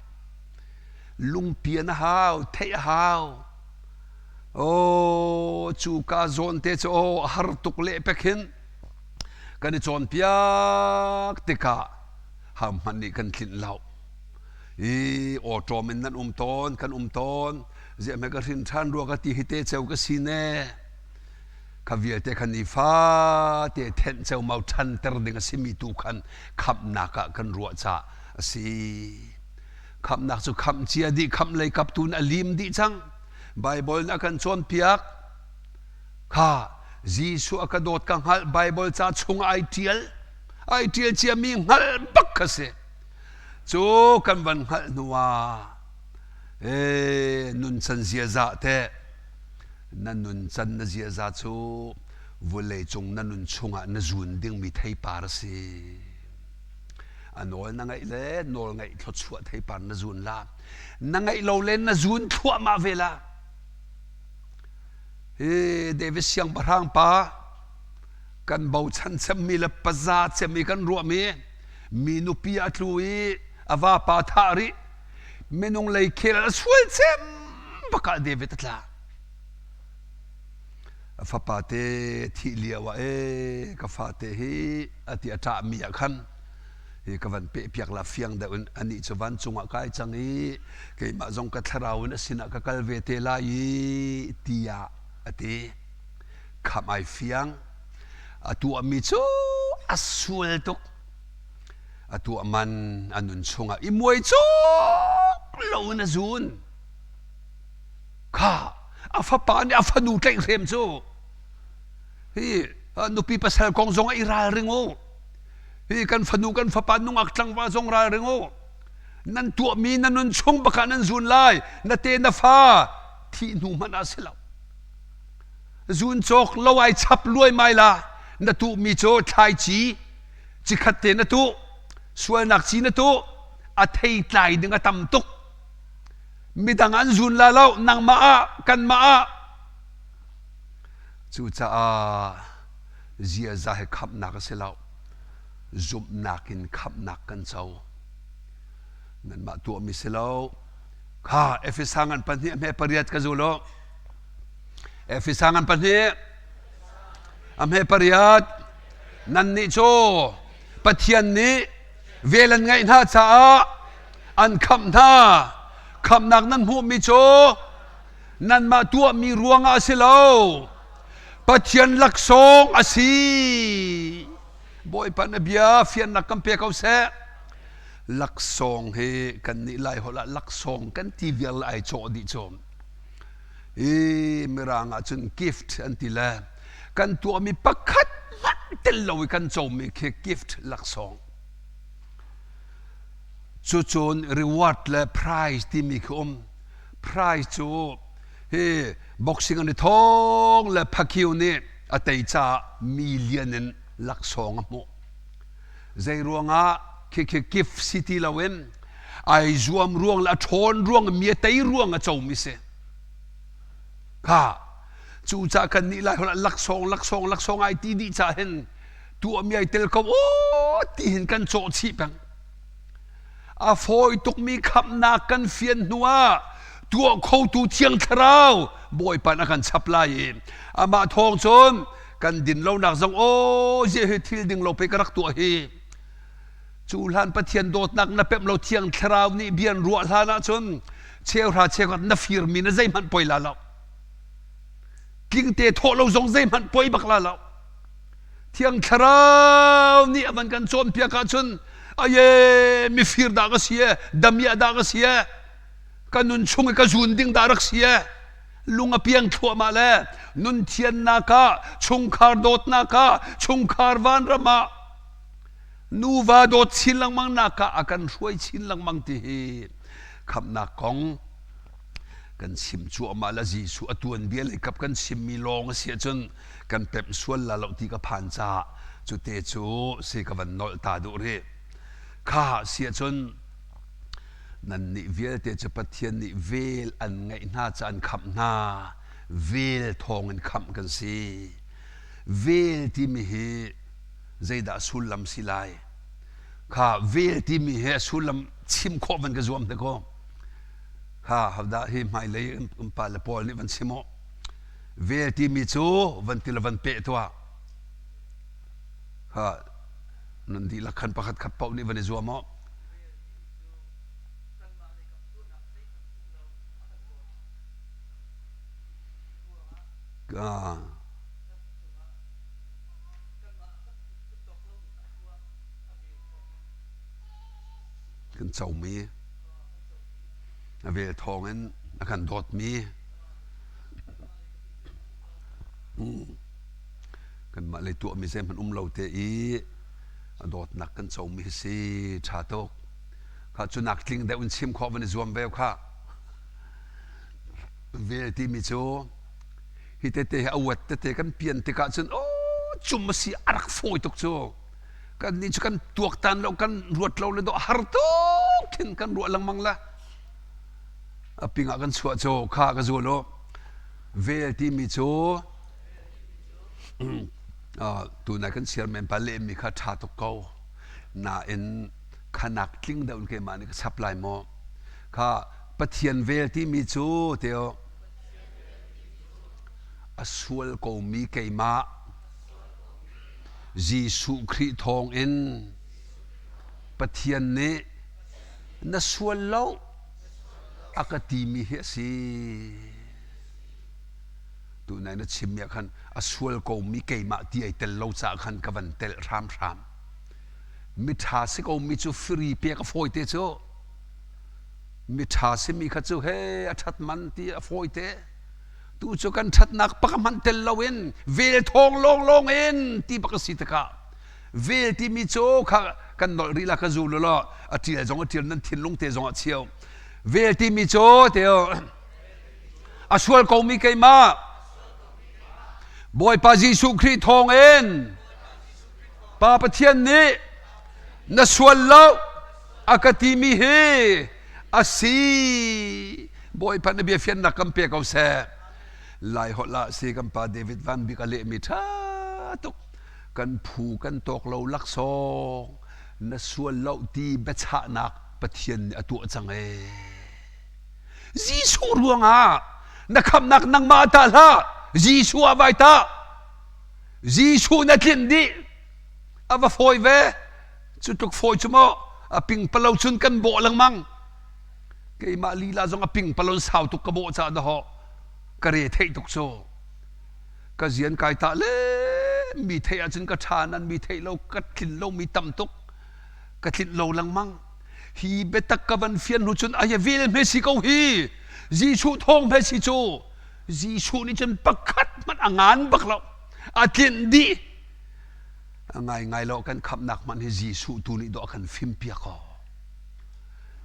lungpian a hau theih a hau aw cu ka zawn te cu aw a har tuk leh pek hin kan i cawnpiak tikah ham hmanh nih kan tlinh lo i awṭawm in nan um tawn kan um tawn ziah hme ka hrin ṭhan rua ka ti hi te ceu ka si ne kha vialte khan nifate thenh ceumau ṭhanter ding a simi tu khan khamhnak ah kan ruah caah a si. Khamhnak cu khamh cia dih khamh lei kap tu in a lim dih cang. Baibal nih a kan cawnpiak. Kha Jesuh a ka dawt ka hngalh Baibal ca chung ai ṭial ai ṭial ciami hngalh bak kha si. Cu kan van hngalh hnu ah ee nuncan ziaza teh na nuncan na ziaza cu vulei cung na nun chungah na zun dingmi theipar a si. A nawl na ngaih le nawl ngaih thluachuah theipar na zun la. Na ngaih lo le na zun thluahmah ve la. Hi David siangpahrang pa kan bochan cemmi le paza cemmi kan ruahmi mi nupi a tlu i a vapa thah rih minung lei khel a sual cem bakah David a tla. A fapa te thih lio ah ee ka fate hi a ti a ṭahmi ah khan hi ka van pehpiak la fiang deuh in anih cu vancung ah kai cang i keimah zong ka thlarau in a sinah ka kal ve te lai i tiah a ti. Khamh ai fiang. A tuahmi cu a sual tuk. A tuah man a nun chungah i muai cawk lo in a zun. Kha a fapa nih a fanu tlaihhrem cu hi nupi pasal kong zong ah i ralring u. Hi kan fanu kan fapa nungak tlangval zong ralring u. Nan tuahmi na nun chung bakah nan zun lai. Na te na fa thih hnu hmanh ah si lo. Zun cawk lo ai chap luaimai la. Na tuhmi cu thlaici cikhat te na tuh. Sualnak ci na tuh. A thei tlai ding a tam tuk. Midang an zun la lo nangmah ah kanmah ah cucaah ziaza he khamhnak a si lo zumhnak in khamhnak kan co nanmah tuahmi si lo kha Efesa ngan pahnih a hme pariat ka zul u Efesa ngan pahnih a hme pariat nannih cu Pathian nih vel an ngaih hna caah an khamh hna khamhnak nan hmuhmi cu nanmah tuahmi ruangah a si lo Pathian laksawng a si Bawipa na bia fiannak kan pe ko seh laksawng hi kan nih lai holh ah laksawng kan ti vial ai cawh dih cu i mirang ah cun gift an ti le kan tuahmi pakhat hmanh tel lo i kan comi khi gift laksawng Cucun reward le prize timi khi um. Prize cu hi boxing an i thawng le Pacquiao nih a tei caah million in laksawng a hmuh. Zei ruangah khikhi gift si ti loin ai zuam ruang le a ṭhawn ruang mi a tei ruang a comi si. Kha cucaah kan nih lai holh laksawng laksawng laksawng ai ti dih cah hin tuahmi ai tel ko aw ti hin kan cawh chih peng a fawi tukmi khamhnak kan fian hnu ah tuah khotu thiang thlarau Bawipa a kan chap lai i amah thawng cun kan din lonak zong aw zia hi thil ding lo pe ka rak tuah hi cu hlan Pathian dawtnak na pemh lo thiang thlarau nih bian ruah hlan ahcun cheuhra cheukhat na firmi na zeihmanh poi la lo tlingte thawh lo zong zeihmanh poi bak la lo thiang thlarau nih a van kan cawnpiak ahcun aye mifir dah ka si e damiah dah ka si e ka nun chung i ka zun ding dah rak si e lung a piang thluahmah le nun thiannak ah chungkhar dawtnak ah chungkhar vanram ah nuva dawt chin lengmang nak ah a kan hruai chin lengmang ti hi khamnak kong kan chim cuahmah la Jesuh a tuanbia lei kap kan chimmi lawng a si ahcun kan pemh sual la lo ti ka phan caah cu te cu si ka van nolh ta duh rih kha si ahcun nannih vialte cu Pathian nih vel an ngeih hna ca an khamh hna vel thawng in khamh kan si vel timi hi zeidah sullam si lai kha vel timi hi a sullam chim khawh van ka zuam te ko kha hodah hi hmailei um pa le pawl nih van chim aw vel timi cu van ti le van peh tuah kha nan dihlak khan pakhat khat paoh nih van i zuam aw kan comi a vel thawngin a kan dawtmi kanmah lei tuahmi zeihmanh um lo te i a dawtnak kan comi hi si ṭha tuk kha cu nak tling deuh in chim khawh van i zuam ve kha vel timi cu hi tete hi a uat tete kan pian tikah cun oh cum a si a rak fawi tuk cu kan nih cu kan tuaktan lo kan ruat lo le dawh har tuk khin kan ruah lengmang la a ping ah kan chuah cu kha ka zual u vel timi cu tunai kan chairman pa lehmi kha ṭha tuk ko nain khanak tling deuh in keimah nih ka chap lai maw kha Pathian vel timi cu teo a sual komi keimah Jesuh Khrih thawngin Pathian nih na sual lo a ka timi hi a si. Tunai na chimmi ah khan a sual komi keimah ti ai tel lo caah khan ka van telh hramhram. Miṭha si komi cu firi pek a fawi te cu. Miṭha simi kha cu he a ṭhat man ti a fawi te. Tu cu kan ṭhatnak bak hmanh tel loin vel thawng lawnglawng in ti bak a si tikah vel timi cu kha kan nolh rih la ka zul law a ṭial zong a ṭial nan thinlung te zong ah chio vel timi cu teo a sual komi keimah Bawipa Jesuh Khrih thawngin Pa Pathian nih na sual lo a ka timi hi a si Bawipa na bia fiannak kan pe ko seh Lai holh ah si kan pa David Van Bik a lehmi ṭha tuk kan phu kan tawk lo laksawng na sual lo ti biachahnak Pathian nih a tuah cang ee Jesuh ruangah na khamnak nangmah ta hlah Jesuh ah vai ta Jesuh na tlinh dih a va fawi ve cu tluk fawi cu maw a ping palo cun kan bawh lengmang keimah lila zong a ping palon sau tuk ka bawh ca dah ka re theih tuk cu ka zian kai ta le mi theih ahcun ka ṭha nan mi theih lo ka tlin lo mi tam tuk ka tlinh lo lengmang hi biatak ka van fian hnu cun ai vel hme si ko hi Jesuh thawng hme si cu Jesuh nih cun pakhat hmanh a ngan bak lo a tlinh dih a ngai ngai lo kan khamnak hmanh hi Jesuh tu nih dawh a kan fim piak ko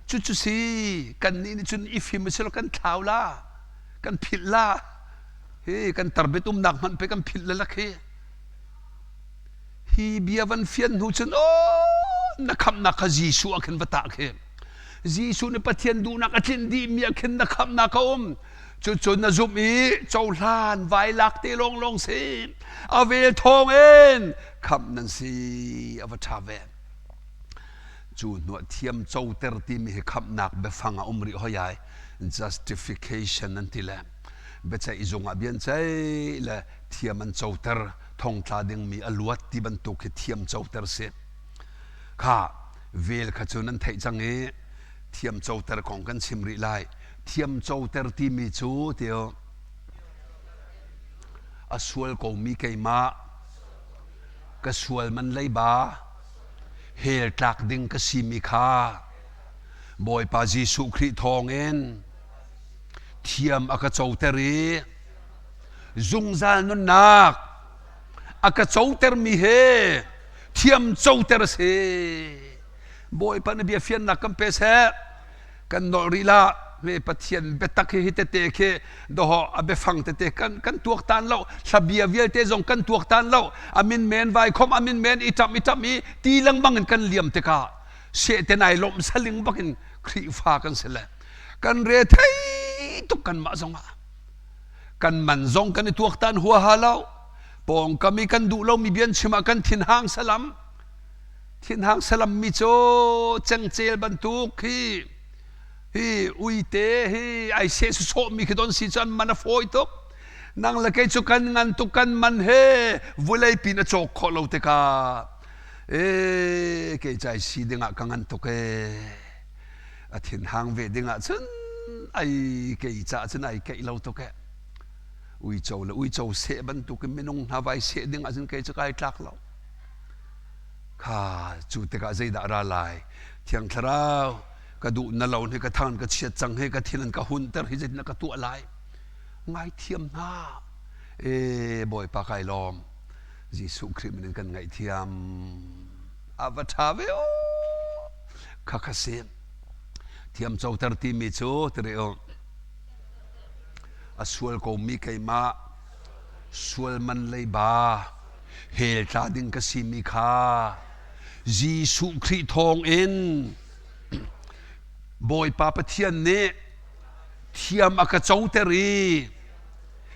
cucu si kan nih nih cun i fim si lo kan thlau la kan philh la hi kan tarbet umnak hmanh pe kan philh la lak hi Hi bia van fian hnu cun aw na khamhnak kha Jesuh ah khin va tah khi. Jesuh nih Pathian duhnak a tlinh dihmi ah khin na khamhnak a um. Cucu na zumh i cohlan vai lak te lawnglawng si. A vel thawng in khamh nan si a va ṭha ve. Cu hnuah thiam coter timi hi khamhnak biafang a um rih hoi ai. Justification an ti le. Biaceih zung ah bian ceih le thiam an coter, thongtla dingmi a luat ti bantuk khi thiam coter si. Kha vel kha cu nan theih cang i thiam coter kong kan chim rih lai. Thiam coter timi cu tio a sual komi keimah ka sual man leiba hell tlak ding ka simi kha Bawipa Jesuh Khrih thawngin thiam a ka coter i zungzal nunnak a ka cotermi he thiam coter a si. Bawipa na bia fiannak kan pe seh. Kan nolh rih lah. Me Pathian biatak hi hi tete khi doho a biafang tete kan kan tuaktan lo hlabia vialte zong kan tuaktan lo amin men vai khom amin men i ṭam i ṭam i ti lengmang in kan liam tikah sehten ai lawmh saling bakin Khrihfa kan si le kan re thei tuk kan mah zong ah kan man zong kan i tuaktan huaha lo pawngkam i kan duh lomi bian chim ah kan thinhang salam thinhang salam mi cu cengcel bantuk hi hi uite hi ai seh sawh mi khi don si cu an man a fawi tuk nang le kei cu kan ngan tuk kan man he vulei pin a cawk khawh lo tikah e kei cai si dingah ka ngan tuk e a thinhang ve dingah cun ai kei ca cun ai keih lo tuk e uico le uico seh bantukin minung hna vai seh ding ahcun kei cu kai tlak lo kha cu tikah zeidah ra lai thiang thlarau ka duh na lo hi ka thang ka chiat cang he ka thin an ka hunter hi zeitin ka tuah lai ngaithiam hna e bawipa kai lawm Jesuh Khrih min in kan ngaihthiam a va ṭha ve o kha kha si thiam coter timi cu tiri u A sual komi keimah sual man leiba hell tla ding ka simi kha Jesuh Khrih thawng in Bawipa Pathian nih thiam a ka coter i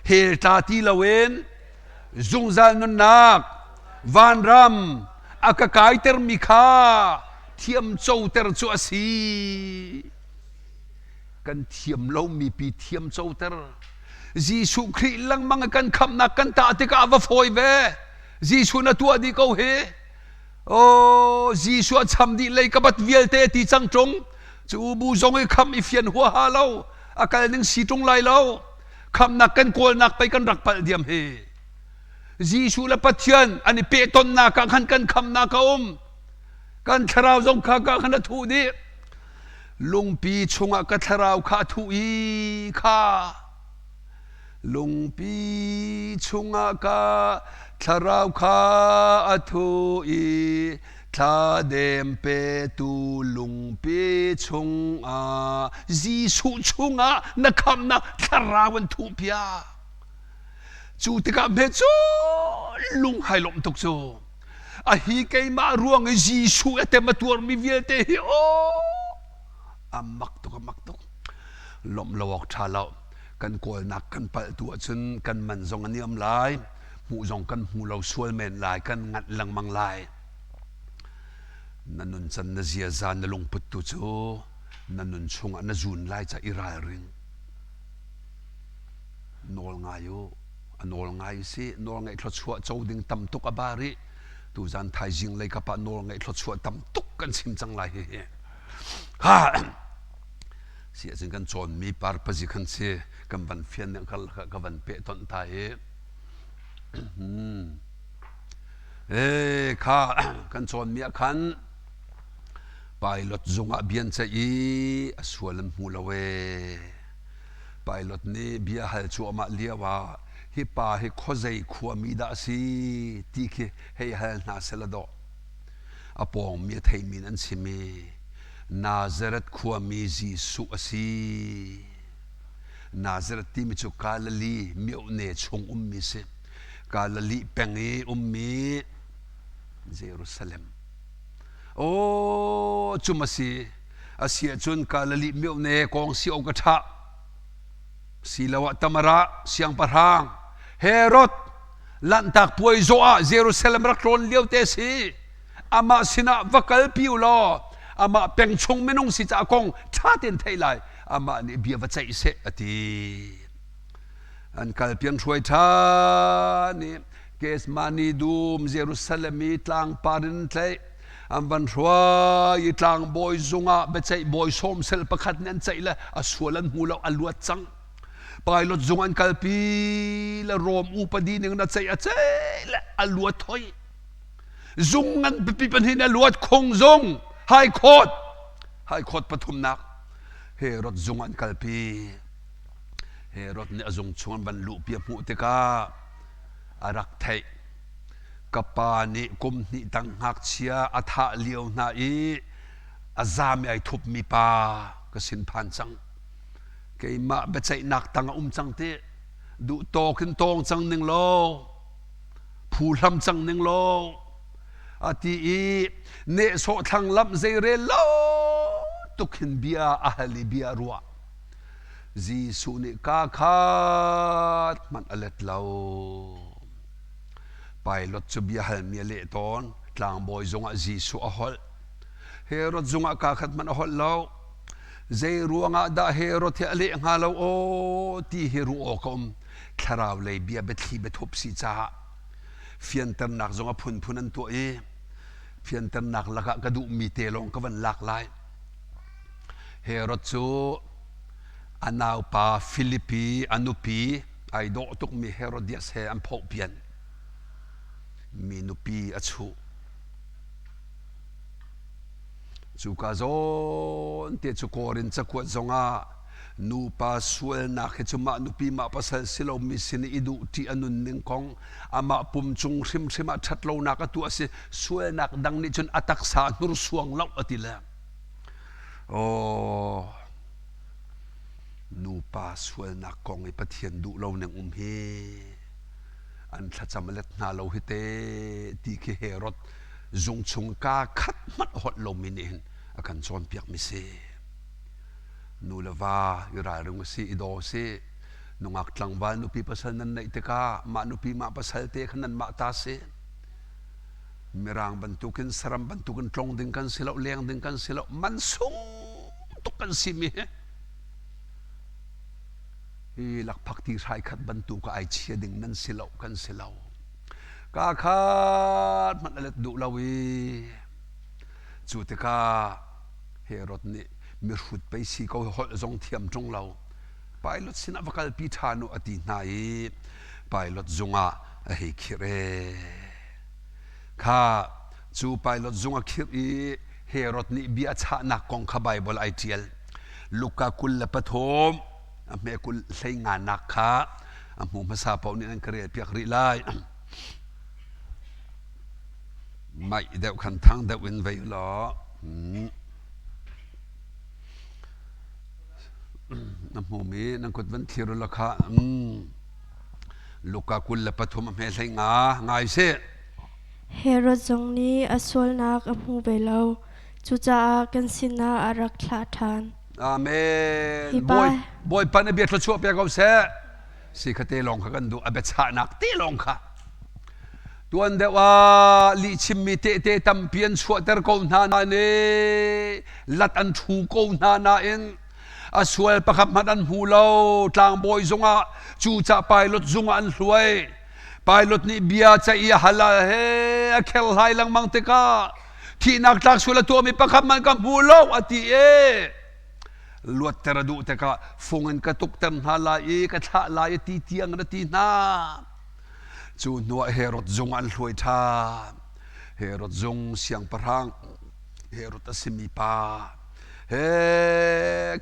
hell tla ti loin zungzal nunnak vanram a ka kaitermi kha thiam coter cu a si. Kan thiam lomi pi thiam coter. Jesuh Khrih lengmang kan khamhnak kan tah tikah a va fawi ve. Jesuh na tuah dih ko hi. Oh, Jesuh a cham dih lei ka bat vialte ti cang ṭung. Cu bu zong i kham i fian huaha lo. A kal ning si ṭung lai lo. Khamnak kan kawlnak pei kan rak palh diam hi. Jesuh le Pathian an i pehtonnak ah khan kan khamnak a um. Kan thlarau zong kha ka khan a thuh dih. Lungpi chungah ka thlarau kha a thuh i kha lungpi chungah ka thlarau kha a thu i thladem petu lungpi chungah Jesuh chungah na khamnak thlarau an thuh piak. Cu tikah hme cu lung hai lawmh tuk cu. A hi keimah ruang i Jesuh a tem a tuarmi vialte hi aw a mak tuk a mak tuk. Lawmh lo awk ṭha lo. Kan kawlnak kan palh tu ahcun kan man zong a niam lai. Hmuh zong kan hmu lo sual men lai. Kan nganh lengmang lai. Na nuncan na ziaza na lungput tu cu na nun chungah na zun lai ca i ralring. Nawl ngai u. A nawl ngai si. Nawl ngaih thluachuah co ding tam tuk a ba rih. Tuzan thaizing lei kap ah nawl ngaih thluachuah tam tuk kan chim cang lai hihi. Ha! Si ahcun kan cawnmi parpazi khan si kan van fian ning ka van peh tonh ta i e kha kan cawnmi ah khan pilot zung ah bian ceih i a sual an hmu lo ee Pilot nih bia hal cuahmah lio ah hi pa hi khuazei khuami dah a si ti khi hei hal hna seh dawh. A pawngmi a theimi an chim i Nazareth khuami Jesuh a si. Nazareth timi cu Galilee miohne chung ummi si. Galilee peng i ummi Jerusalem. Aw cum a si. A si ahcun Galilee miohne kong si awk a ṭha. Siloah Tamara siangpahrang Herod Lanhtak puai zawh ah Jerusalem rak tlawn lio te si. Amah sinah va kalpi u law amah peng chung minung si caah kong ṭha tein theih lai. Amah nih bia va ceih seh a ti. An kalpi an hruai ṭhan i Gethsemane dum Jerusalem i tlangpar in an tlaih. An van hruai i tlangbawi zung ah biaceih bawi sawmsel pakhat nih an ceih le a sual an hmu lo, a luat cang. Pilot zung an kalpi le Rom upadi ning na ceih a ceih le a luat hoi. Zung ngan pipi pahnih a luat khung zung High Court High Court pathumnak Herod zung an kalpi. Herod nih a zung chung an van luhpi a hmuh tikah a rak theih. Ka pa nih kum hnih tang ngakchia a thah lio hna i a zam i ai thupmi pa ka sin phan cang. Keimah biaceihnak tang a um cang ti duh tawk in tawng cang ning law phuhlam cang ning law a ti i nehsawh thlang lamh zeirel lo tuk hin bia a hal i bia a ruah. Jesuh nih kaa khat hmanh a let lo. Pilot cu bia halmi a leh tawn. Tlangbawi zungah Jesuh a holh. Herod zungah kaa khat hmanh a holh lo. Zei ruangah dah Herod hi a leh hnga lo aw ti hi ruah awk a um. Thlarau lei bia biathli biathup si caah fianternak zong a phunphun an tuah i fianternak lakah ka duhmi te lawng ka van lak lai. Herod cu a naupa Filipi a nupi ai dawh tukmi Herodias he an phohpian. Mi nupi a chuh. Cuka zawn te cu Korin cakuat zongah nupa sualnak hi cu mah nupi mah pasal si lomi sin i duh ṭih a nunning kong amah pum cung hrimhrim ah ṭhatlonak a tuah si sualnak dang nih cun a taksa hnursuang lo a ti le Aw, nupa sualnak kong i Pathian duh lo ning um hi an thlacam a let hna lo hi te ti khi Herod zung chung kaa khat hmanh holh lomi nih hin a kan cawnpiakmi si. Nu le va i ralring u sih, i daw sih. Nungak tlangval nupi pasal nan neih tikah mah nupi mah pasal te kha nanmah ta si. Mirang bantukin saram bantukin tlong ding kan si lo, leng ding kan si lo, man sung tuk kan si mi hi. Hi lakphak ti hrai khat bantuk ai chia ding nan si lo, kan si lo. Ka khat hmanh a let duh lo i cu tikah Herod nih mihrut pei si ko holh zong thiam ṭung lo. Pilot sinah va kalpi ṭhan u a ti hna i pilot zung ah a hei khirh ee. Kha cu pilot zung a khirh i Herod nih bia a chahnak kong kha Baibal ai ṭial. Luka 23 a hme kul hlei nganak kha a hmu hmasa paoh nih nan ka rel piak rih lai. Maih deuh khan thang deuh in vei law. Na hmumi nan kut van thlir u law kha Luka 23 a hme hlei nga ngai sih. Herod zong nih a sualnak a hmu ve lo. Cucaah kan sinah a rak thlah ṭhan. Amen. Bawi Bawipa na bia thluachuah pe ko seh. Si kha te lawng kha kan duh a biachahnak te lawng kha. Tuan deuh ah lihchimmi tehte tampi an chuahter ko hna nain lat an ṭhu ko hna nain a sual pakhat hmanh an hmu lo. Tlangbawi zungah cucah pilot zungah an hluai. Pilot nih bia ceih i a hal ah he a kherhlai lengmang tikah thihnak tlak sual a tuahmi pakhat hmanh ka hmu lo a ti i luatter a duh tikah fung in ka tukter hna lai i ka thlah lai i ti tiang na ti hna. Cu hnuah Herod zung an hluai ṭhan. Herod zung siangpahrang Herod a simi pa he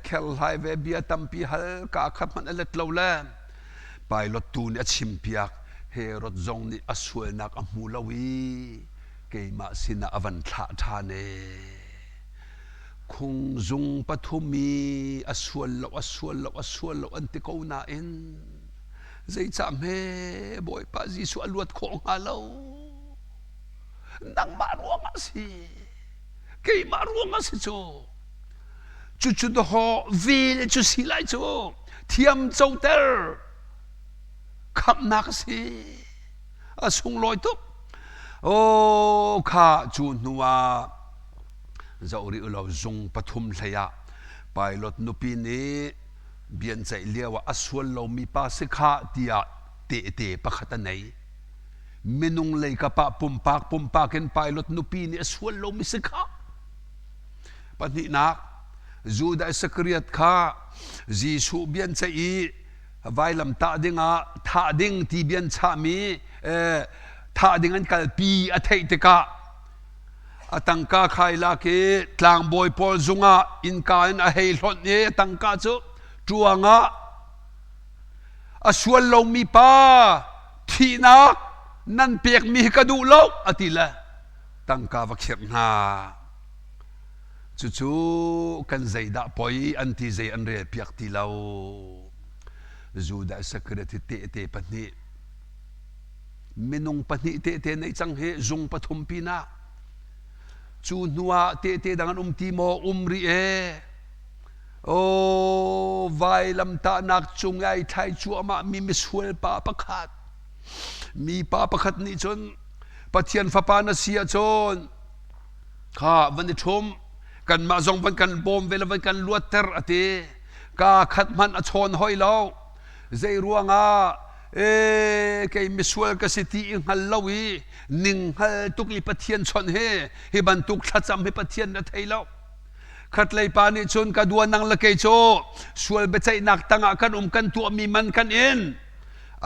kherhlai ve bia tampi hal ka khat hmanh a let lo le pilot tu nih a chimpiak Herod zong nih a sualnak a hmu lo i keimah sinah a van thlah ṭhan ee. Khungzung pathum i a sual lo a sual lo a sual lo an ti ko nain Zeicah hme Bawipa Jesuh a luat khawh hnga lo? Nangmah ruangah si. Keimah ruangah si cu. Cucu dawh vel cu si lai cu. Thiam coter. Khamhnak a si. A sunglawi tuk. Oh kha cu hnu ah zoh rih ulaw zung pathum hlei ah pilot nupi nih. Bianceih lio ah a sual lomi pa si khah tiah tehte pakhat a nei. Minung lei kap ah pumpak pumpak in pilot nupi nih a sual lomi si khah. Pahnihnak, Judah Isakariot kha Jesuh bianceih i vailam tah dingah thah ding ti bian chahmi thah ding an kalpi a theih tikah a tangka khai lak i tlangbawi pawl zungah innka in a hei hlonh i a tangka cu ṭuang ah a sual lomi pa thihnak nan pekmi hi ka duh lo a ti le tangka va khirh hna. Cucu kan zeidah poi an ti zei an rel piak ti lo. Judah Isakariot hi tehte pahnih minung pahnih tehte nei cang hi zung pathum pinah cu hnuah tehte dang an um ti maw um rih e o vailamtahnak cung ai thlai cuahmah mi misual pa pakhat mi pa pakhat nih cun Pathian fapa na si ahcun kha van i ṭhum kanmah zong van kan bawm ve le van kan luatter a ti ka khat hmanh a chawn hoi lo zei ruangah e kei misual ka si ti i hngal lo i ning hngal tuk i Pathian chawnh hi hi bantuk thlacam hi Pathian na thei lo khatlei pa nih cun ka dua nang le kei cu sual biaceihnak tangah kan um kan tuahmi man kan in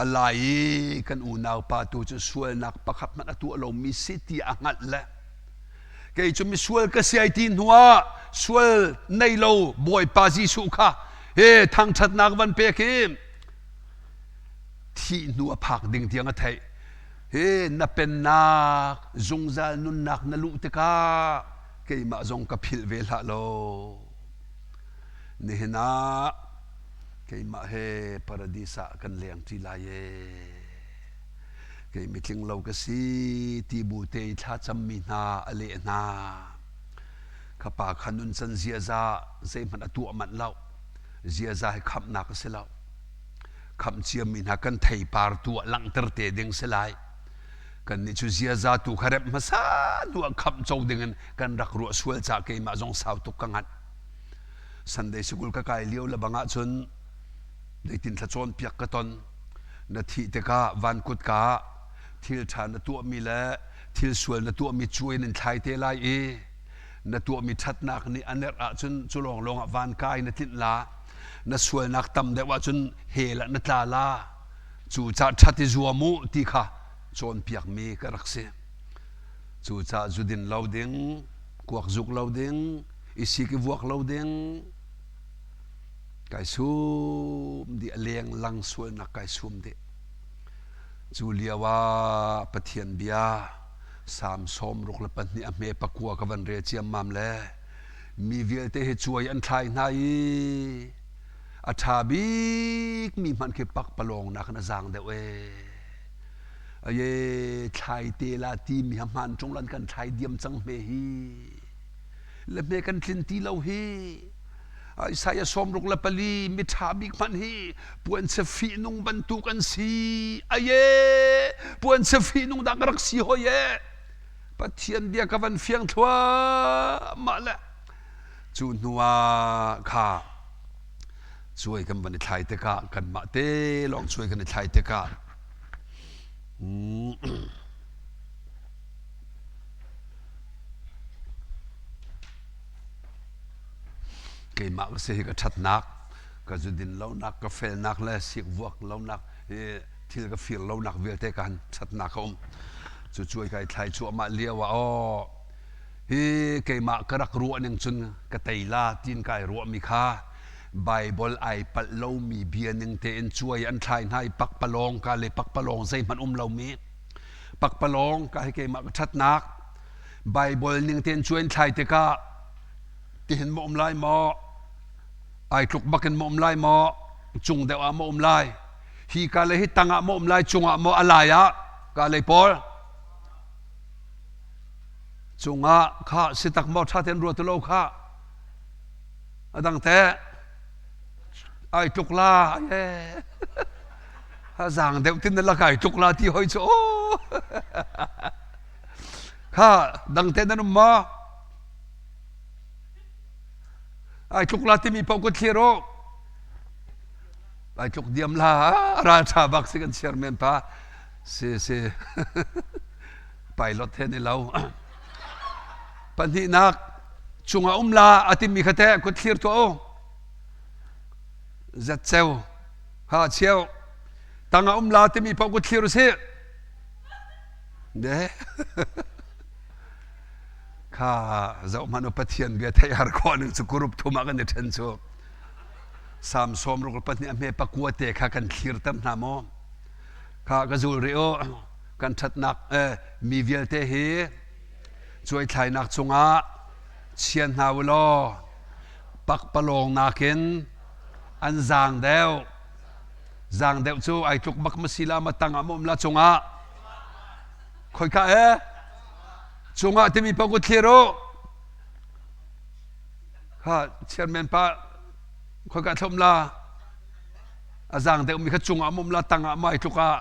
a lai i kan unau pa tu cu sualnak pakhat hmanh a tuah lomi si ti a hngalh le kei cu misual ka si ai ti hnuah sual nei lo Bawipa Jesuh kha he thangṭhatnak van pek hi thih hnu a phak ding tiang a theih he na pennak zungzal nunnak na luh tikah keimah zong ka philh ve hlah law nihin ah keimah he paradis ah kan leng ṭi lai ee kei mitling lo ka si ti bu te i thlacammi hna a leh hna kha pa kha nuncan ziaza zeihmanh a tuah manh lo ziaza hi khamhnak a si lo khamh ciami hna kan theipar tu ah langhter te ding si lai kan nih cu ziaza tu kha rep hmasa hnu ah khamh co ding in kan rak ruah sual ca keimah zong sau tuk ka nganh Sunday sikul ka kai lio le bang ah cun zeitin thla cawnpiak ka ton na thih tikah van kutka ah thil ṭha na tuahmi le thil sual na tuahmi cuai nan thlai te lai i na tuahmi ṭhatnak nih a nerh ahcun cu lawnglawng ah van kai na tlinh la na sualnak tam deuh ahcun hell ah na tla la cu cah ṭhat i zuam u ti kha cawnpiakmi ka rak si cucaah zudin lo ding kuak zuk lo ding i sik i vuak lo ding kai sum dih a leng lang sualnak kai sum dih cu lio ah Pathian bia Salm 62 a hme pakua ka van rel ciammam le mi vialte hi cuai an thlai hna i a ṭha bik mi hmanh khi pakpalawng nak in a zaang deuh ee aye thlai te la ti mi ha hmaan ṭung lan kan thlai diam cang hme hi le hme kan tlin ti lo hi Isaiah 64 miṭha bik hmanh hi puanchia fihnung bantuk an si. Aye, puanchia fihnung dah ka rak si hoi e. Pathian bia ka van fiang thluahmah le cu hnu ah kha cuai kan van i thlai tikah kanmah te lawng cuai kan i thlai tikah Keimah ka si hi ka ṭhatnak, ka zudin lonak, ka felnak le sikvuak lonak, hi thil ka fir lonak vialte ka han ṭhatnak a um. Cu cuai kai thlai cuahmah lio ah aw hi keimah ka rak ruah ning cun ka tei la tiin kai ruahmi kha Bible ai palh lomi bia ning tein cuai an thlai hna i pakpalawng ka le pakpalawng zeihmanh um lomi pakpalawng ka hi keimah ka ṭhatnak Bible ning tein cuai an thlai tikah tihin ma um lai maw ai tluk bakin ma um lai maw cung deuh ah ma um lai hi ka le hi tang ah ma um lai cung ah maw a lai ah ka lei pawl cungah kha si tak maw tha ten ruat lo kha adang te ai tluk la ye zang deuh tin la kai tluk la ti hoi chu kha dang te nan um maw Ai tluk la timi paoh ka thlir u. Ai tluk diam la ral tha bak si kan chairman pa si si pilot he ni lo. Pahnihnak cungah um la a timi kha teh kut thlir tuah u. Zat ceu ha cheu tangah um la timi paoh kut thlir usih. De kha zoh hmanh u Pathian bia theih har khawh ning cu group thum ah kan i ṭhen cu. Sam sawm ruk pahnih a hme pakua te kha kan thlir ter hna maw? Kha ka zul rih u. Kan ṭhatnak mi vialte hi cuaithlainak cungah chia hna u law pakpalawng nakin an zaang deuh. Zaang deuh cu ai tluk bak ma si la ma tang ah ma um la cungah khoika e cungah timi paoh ku thlir u. Kha chairman pa khoika thlom la a zaang deuh mi kha cungah ma um la tangah ma ai tluk ah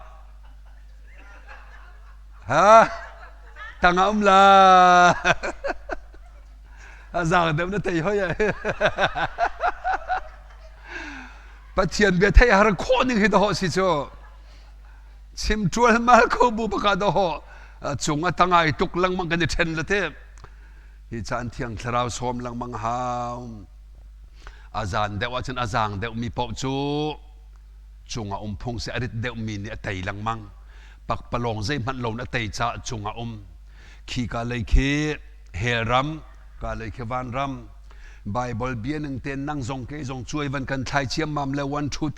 ha tangah um la a zaang deuh na tei hoi Pathian bia theih har khawh ning hi dawh si cu chim ṭual mal ko bu baka dawh cung a tangai tuk lengmang kan i ṭhen la te hi caan thiang thlarau sawm lengmang hau a zan deuh ahcun a zaang deuh mi paoh cu cungah um phung si a rit deuh mi nih a tei lengmang pakpalawng zeihmanh lo a tei caah cungah um khi ka lei khi hell ram ka lei khi van ram Bible bia ning ten nang zong ke zong cuai van kan thlai chiammam le 1 2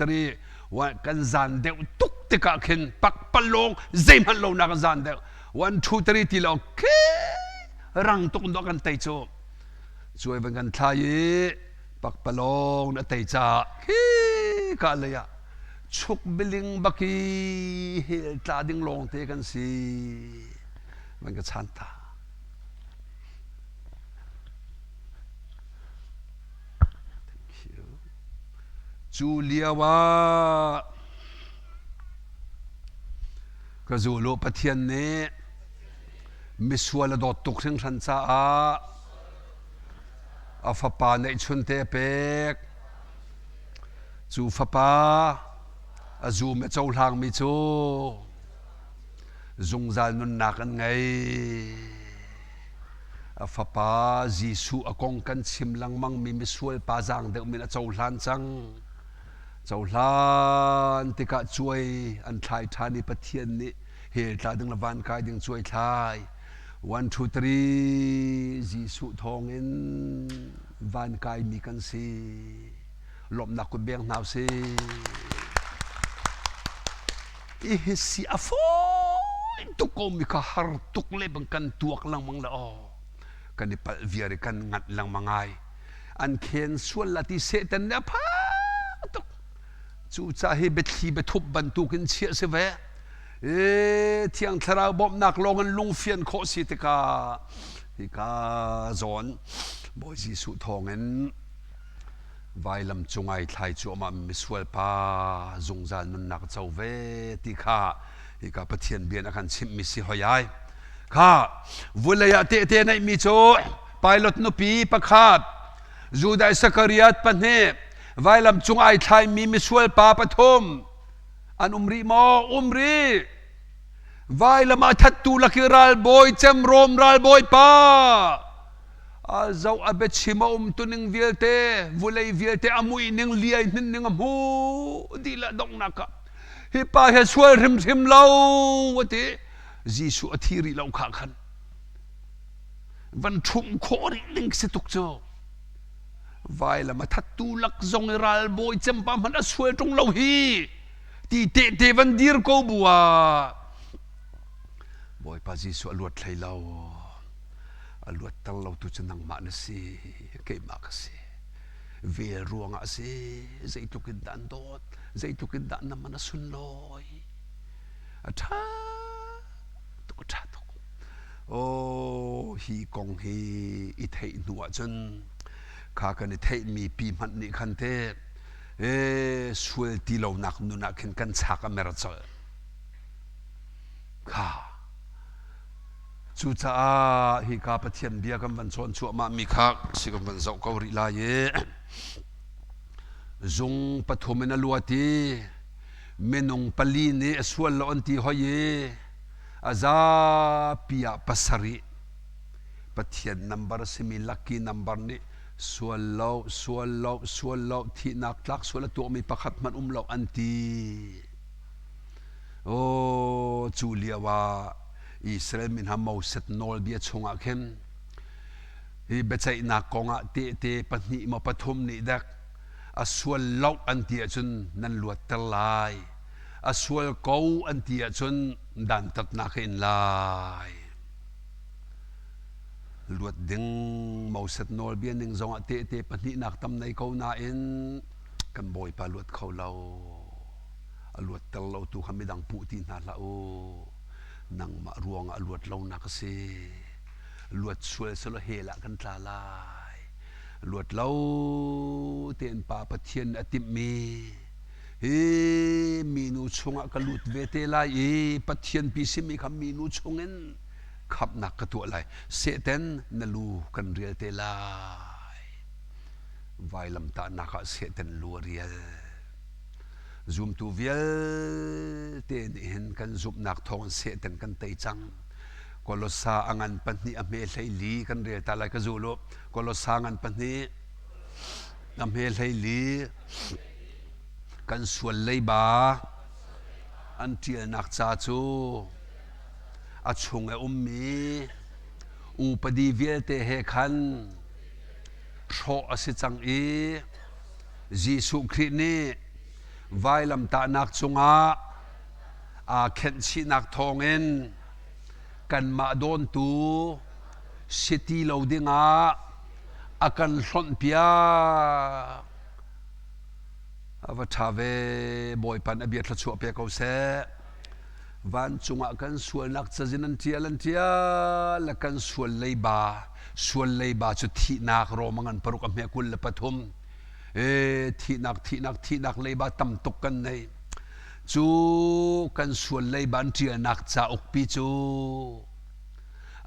3 kan zan deuh tuk tikah khin pakpalawng zeihmanh lo nak zan deuh 1 2 3 ti lo khi rang tuk do kan tei cu cuai van kan thlai i pakpalawng na tei ca khi ka lei ah chuk biling baki hel tla ding lawng te kan si van ka chan ta. Cu lio ah ka zulu Pathian nih misual a dawt tuk hringhran caah a fapa neihchun te a pek. Cu fapa a zum a cohlangmi cu zungzal nunnak an ngei. A fapa Jesuh a kong kan chim lengmangmi misual pa zaang deuh min a cohlan cang. Cohlan tikah cuai an thlai ṭhan i Pathian nih hell tla ding le van kai ding cuai thlai. 1 2 3 Jesuh thawngin van kaimi kan si. Lawmhnak kut beng hna usih. Hi si a fawi tuk ko mi kha har tuk le bang kan tuak lengmang le aw kan i palh viar i kan nganh lengmang ai an khen sual la ti sehtan nih a phak tuk cucaah hi biathli biathup bantukin chiah si ve e thiang thlarau bawmhnak lawng in lungfian khawh si tikah hika zawn Bawi Jesuh thawngin Vailam cung ai thlai cuahmah mi misual pa zungzal nunnak co ve ti kha hika Pathian bia a kan chimhmi si hoi ai. Kha vulei ah tehte neihmi cu pilot nupi pakhat, Judah Isakariat pahnih, vailam cung ai thlaimi misual pa pathum an um rih maw? Um rih. Vailam ah thattu laki ralbawi cem Rom ralbawi pa a zoh a biachim a um tuning vialte vulei vialte a mui ning liai hnin ning a hmu dih le donghnak ah hi pa hi sual hrimhrim lo a ti Jesuh a thi rih lo kha khan van ṭhumh khawh rih ding si tuk cu vailam a thattu lak zong i ralbawi cempa hmanh a sual ṭung lo hi ti tehte van dir ko bu ah Bawipa Jesuh a luat hlei lo a luatter lotu cu nangmah na si keimah ka si vel ruangah a si zeitluk in dah an dawt zeitluk in dah na man a sunlawi a ṭha tuk a ṭha tuk oh hi kong hi i theih hnu ahcun kha kan i theihmi pi hmanh nih khan te e sual ti lonak nun ah khin kan chak a mer colh kha Cucaah hika Pathian bia kan van cawn cuahmah mi kha si kan van zoh ko rih lai i. Zung pathum in a luat i minung pali nih a sual lo an ti hoi i a zapi ah pasarih Pathian nambar a simi lucky nambar nih sual lo, sual lo, sual lo, thihnak tlak sual a tuahmi pakhat hmanh um lo an ti. Oh, cu lio ah Israel mi hna Moses nawlbia chungah khin hi biaceihnak kongah tehte pahnih maw pathum nih dek a sual lo an ti ahcun nan luatter lai a sual ko an ti ahcun dantatnak ka in lai luat ding Moses nawlbia ning zongah tehte pahnihnak tam nei ko nain kan bawipa luat kho lo a luatter lo tu kha midang puh ti hna hlah u nangmah ruangah a luat lonak a si luat sual selaw hell ah kan tla lai luat lo tein pa Pathian a timhmi hi minu chungah ka lut ve te lai i Pathian pi simi kha minu chungin khamhnak ka tuah lai Satan na lu kan rial te lai vailamtahnak ah Satan lu a rial Zumtu vialte nih hin kan zumhnak thawngin Satan kan tei cang. Kolosa a ngan pahnih a hme hlei li kan rel ta lai ka zul u. Kolosa ngan pahnih a hme hlei li kan sual leiba an ṭialnak ca cu a chung a ummi upadi vialte he khan hrawh a si cang i Jesuh Khrih nih vailamtahnak cungah aa khenhchihnak thawngin kanmah dawntu si ti lo dingah a kan hlonhpiak. A va ṭha ve, Bawipa nih a bia thluachuah pe ko seh. Vancung ah kan sualnak cazin an ṭial an ṭial le kan sual leiba sual leiba cu thihnak Roma ngan paruk a hme 23 e thihnak thihnak thihnak leiba tam tuk kan nei cu kan sual leiba an ṭialnak cauk pi cu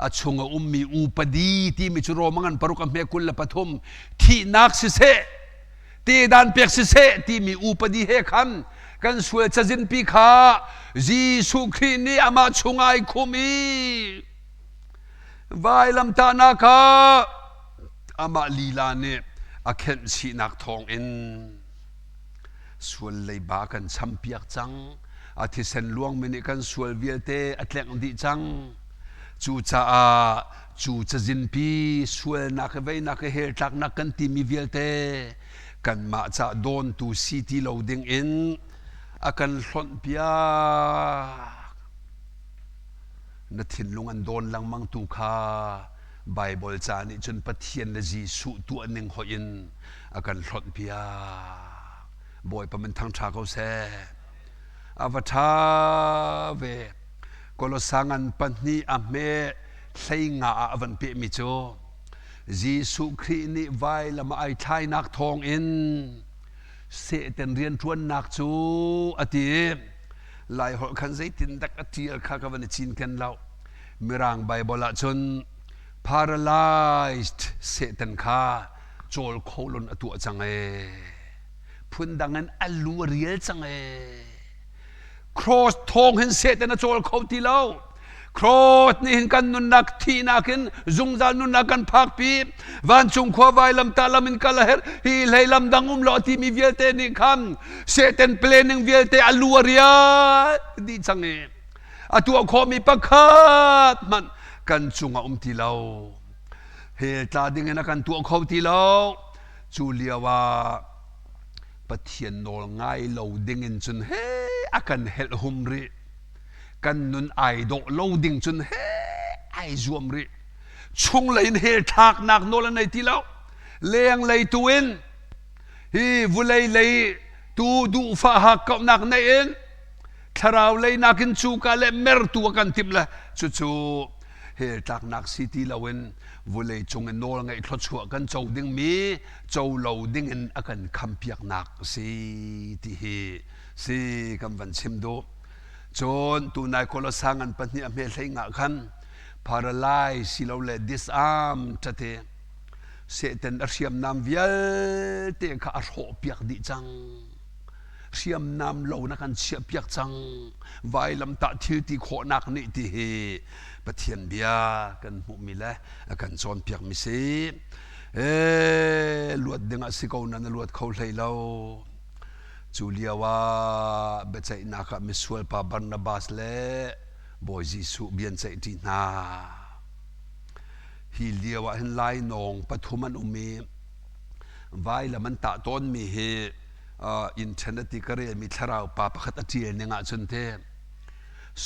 a chung a ummi upadi timi cu Roma ngan paruk a hme 23 thihnak siseh tedan pek siseh timi upadi he khan kan sual cazin pi kha Jesuh Khrih nih amah chung ai khum i vailamtahnak ah amah lila nih a khenh chihnak thawngin sual leiba kan champiak cang a thisen luangmi nih kan sual vialte a tlengh dih cang cucaah cu cazinpi sualnak he veinak he hell tlaknak kan timi vialte kanmah ca dawntu si ti lo ding in a kan hlonh piak na thinlung an dawn lengmang tu kha Bible ca nih cun Pathian le Jesuh tuah ning hoih in a kan hlonh piak Bawipa min thangṭha ko seh a va ṭha ve Kolosa ngan pahnih a hme hlei nga ah a van pehmi cu Jesuh Khrih nih vailam ah ai thlainak thawngin Satan rianṭuannak cu a ti. Laiholh khan zeitindak a ṭial kha ka van i cinken lo. Mirang Baibal ah cun paralyzed Satan kha cawl kho lon a tuah cang ee. Phundang in a lu a rial cang ee. Cross thawng hin Satan a cawl kho ti lo. Cross nih hin kan nunnak thihnak in zungzal nunnak kan phakpi. Vancung khua vailam ta lam in kal a herh. Hi hlei lam dang um lo timi vialte nih khan Satan planning vialte a lu a rial dih cang i a tuah khawhmi pakhat hmanh kan cungah um ti lo. Hell tla ding in a kan tuah kho ti lo. Cu lio ah Pathian nawl ngai lo ding in cun he a kan helh hum rih. Kan nun ai dawh lo ding cun he ai zuam rih. Chunglei in hell thlaknak nawl an nei ti lo. Lenglei tu in hi vulei lei tu duhfah hakkauhnak nei in thlarau lei nakin cuka le mertu a kan timh le cucu hell tlaknak si ti loin vulei cung in nawl ngeih thluachuah kan co dingmi co lo dingin a kan khampiaknak a si ti hi si kan van chim duh. Cun tunai Kolosa ngan pahnih a hme hlei nga khan paralyze silole disarm ṭate. Satan a hriamnam vialte kha a hrawhpiak dih cang. Hriamnam lo na kan chiahpiak cang. Vailamtah thil ti khawhnak nih ti hi Pathian bia kan hmuhmi le a kan cawnpiakmi si. Ee, luat ding ah si ko na na luat kho hlei lo. Cu lio ah biaceihnak ah misual pa Barnabas le Bawi Jesuh bia an ceihṭi hna. Hi lio ah hin lainawng pathum an um i vailam an tah tawnmi hi internet i ka relmi thlarau pa pakhat a ṭial ning ahcun te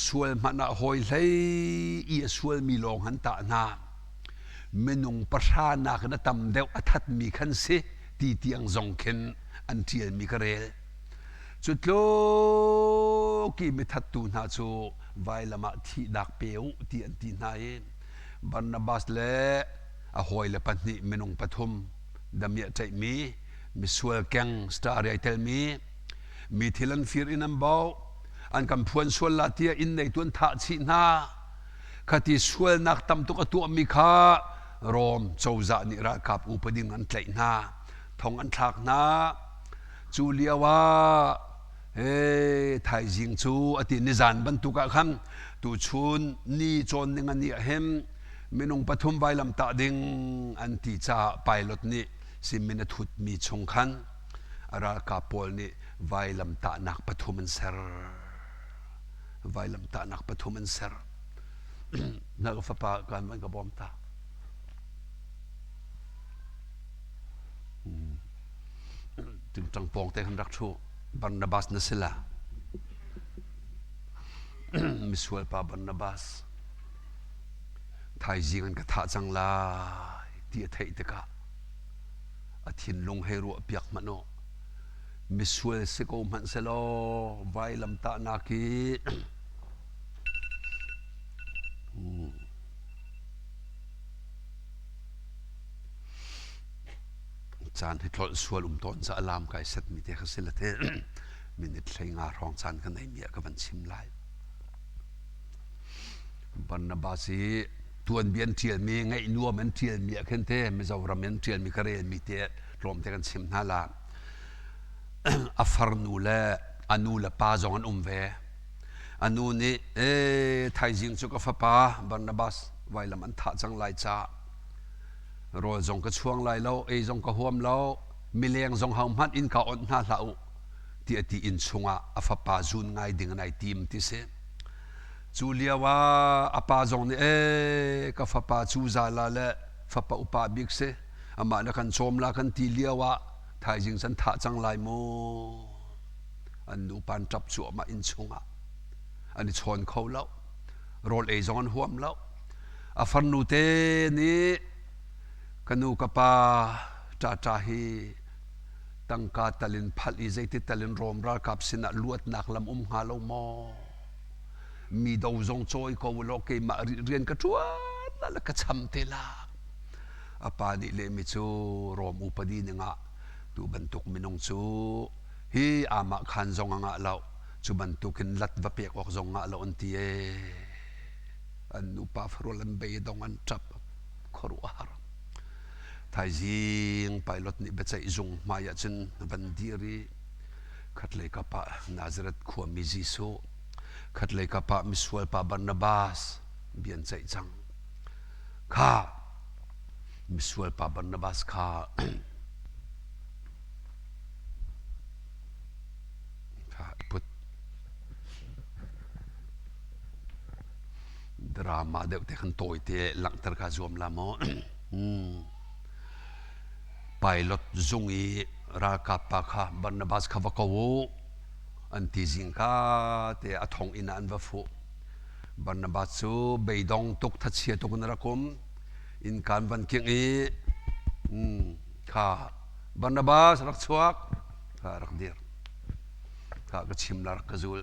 sual hmanh ah hawi hlei i a sualmi lawng an tah hna. Minung pahra nakin a tam deuh a thatmi khan si ti tiang zong khin an ṭialmi ka rel. Cu tluk i mithattu hna cu vailam ah thihnak pe u ti an ti hna i Barnabas le a hawile pahnih minung pathum damiah ṭaihmi misual keng star ai telmi mi thil an fir in an bauh an kan phuan sual la tiah inn neitu an thah chih hna khati sualnak tam tuk a tuahmi kha Rom cozah nih ralkap upading an tlaih hna thong an thlak hna Cu lio ah he thaizing cu ati nizan bantuk ah khan tuchun ni cawn ning ani ah hin minung pathum vailam tah ding an ti caah pilot nih simin a thut mi chung khan a ralkap pawl nih vailam tahnak pathum an ser vailam tahnak pathum an ser na ka fapa kan van ka bawm ta Tingtang pawng te khan rak ṭhu. Barnabas na si la. Misual pa Barnabas. Thaizing an ka thah cang lai ti a theih tikah a thinlung hei ruah piak hmanh u. Misual si ko hmanh selaw vailam tahnak i Caan hi tlolh sual um tawn ca alam kai set mi te kha si la te minute hlei nga hrawng caan ka nei mi ah ka van chim lai. Barnabas hi tuanbia an ṭialmi ngaih nuam an ṭialmi ah khin te Mizoram in ṭialmi ka relmi te tlawmte kan chim hna la. A farnu le a nu le pa zong an um ve. A nu nih ee thaizing cu ka fapa Barnabas vailam an thah cang lai ca rawl zong ka chuang lai lo ei zong ka huam lo mileng zong ho hmanh inn ka onh hna hlah u ti a ti inn chungah a fapa zun ngai ding an ai tim ti si cu lio ah a pa zong nih ee ka fapa cu zala le fapa upa bik si amah na kan cawm la kan ti lio ah thaizing san thah cang lai mu an nupa an ṭap cuahmah inn chungah an i chawn kho lo rawl ei zong an huam lo a farnu te nih ka nu ka pa ṭaṭa hi tangka talin phalh i zeiti talin Rom ralkap sinah luatnak lam um hnga lo maw mi do zong cawi ko law keimah rian ka ṭuan la le ka cham te la a pa nih lehmi cu Rom upadi ningah tu bantuk minung cu hi amah khan zong a ngah lo cu bantukin lat va pek awk zong ngah lo an ti ee an nupa farul an beidong an ṭap khuaruahhar thaizing pilot nih biaceih zung hmai ah cun van dir i khatlei kap ah Nazareth khuami Jesuh khatlei kap ah misual pa Barnabas bia an ceih cang kha misual pa Barnabas kha Kha put. Drama deuh te khan tawi te langhter ka zuam la maw. Pilot zung i ralkap pa kha Barnabas kha va ko u an ti zingka te a thong inn ah an va fuh. Barnabas cu beidong tuk thachia tuk in a rak um. Innka an van kingh i kha Barnabas rak chuak kha rak dir kha ka chim la rak ka zul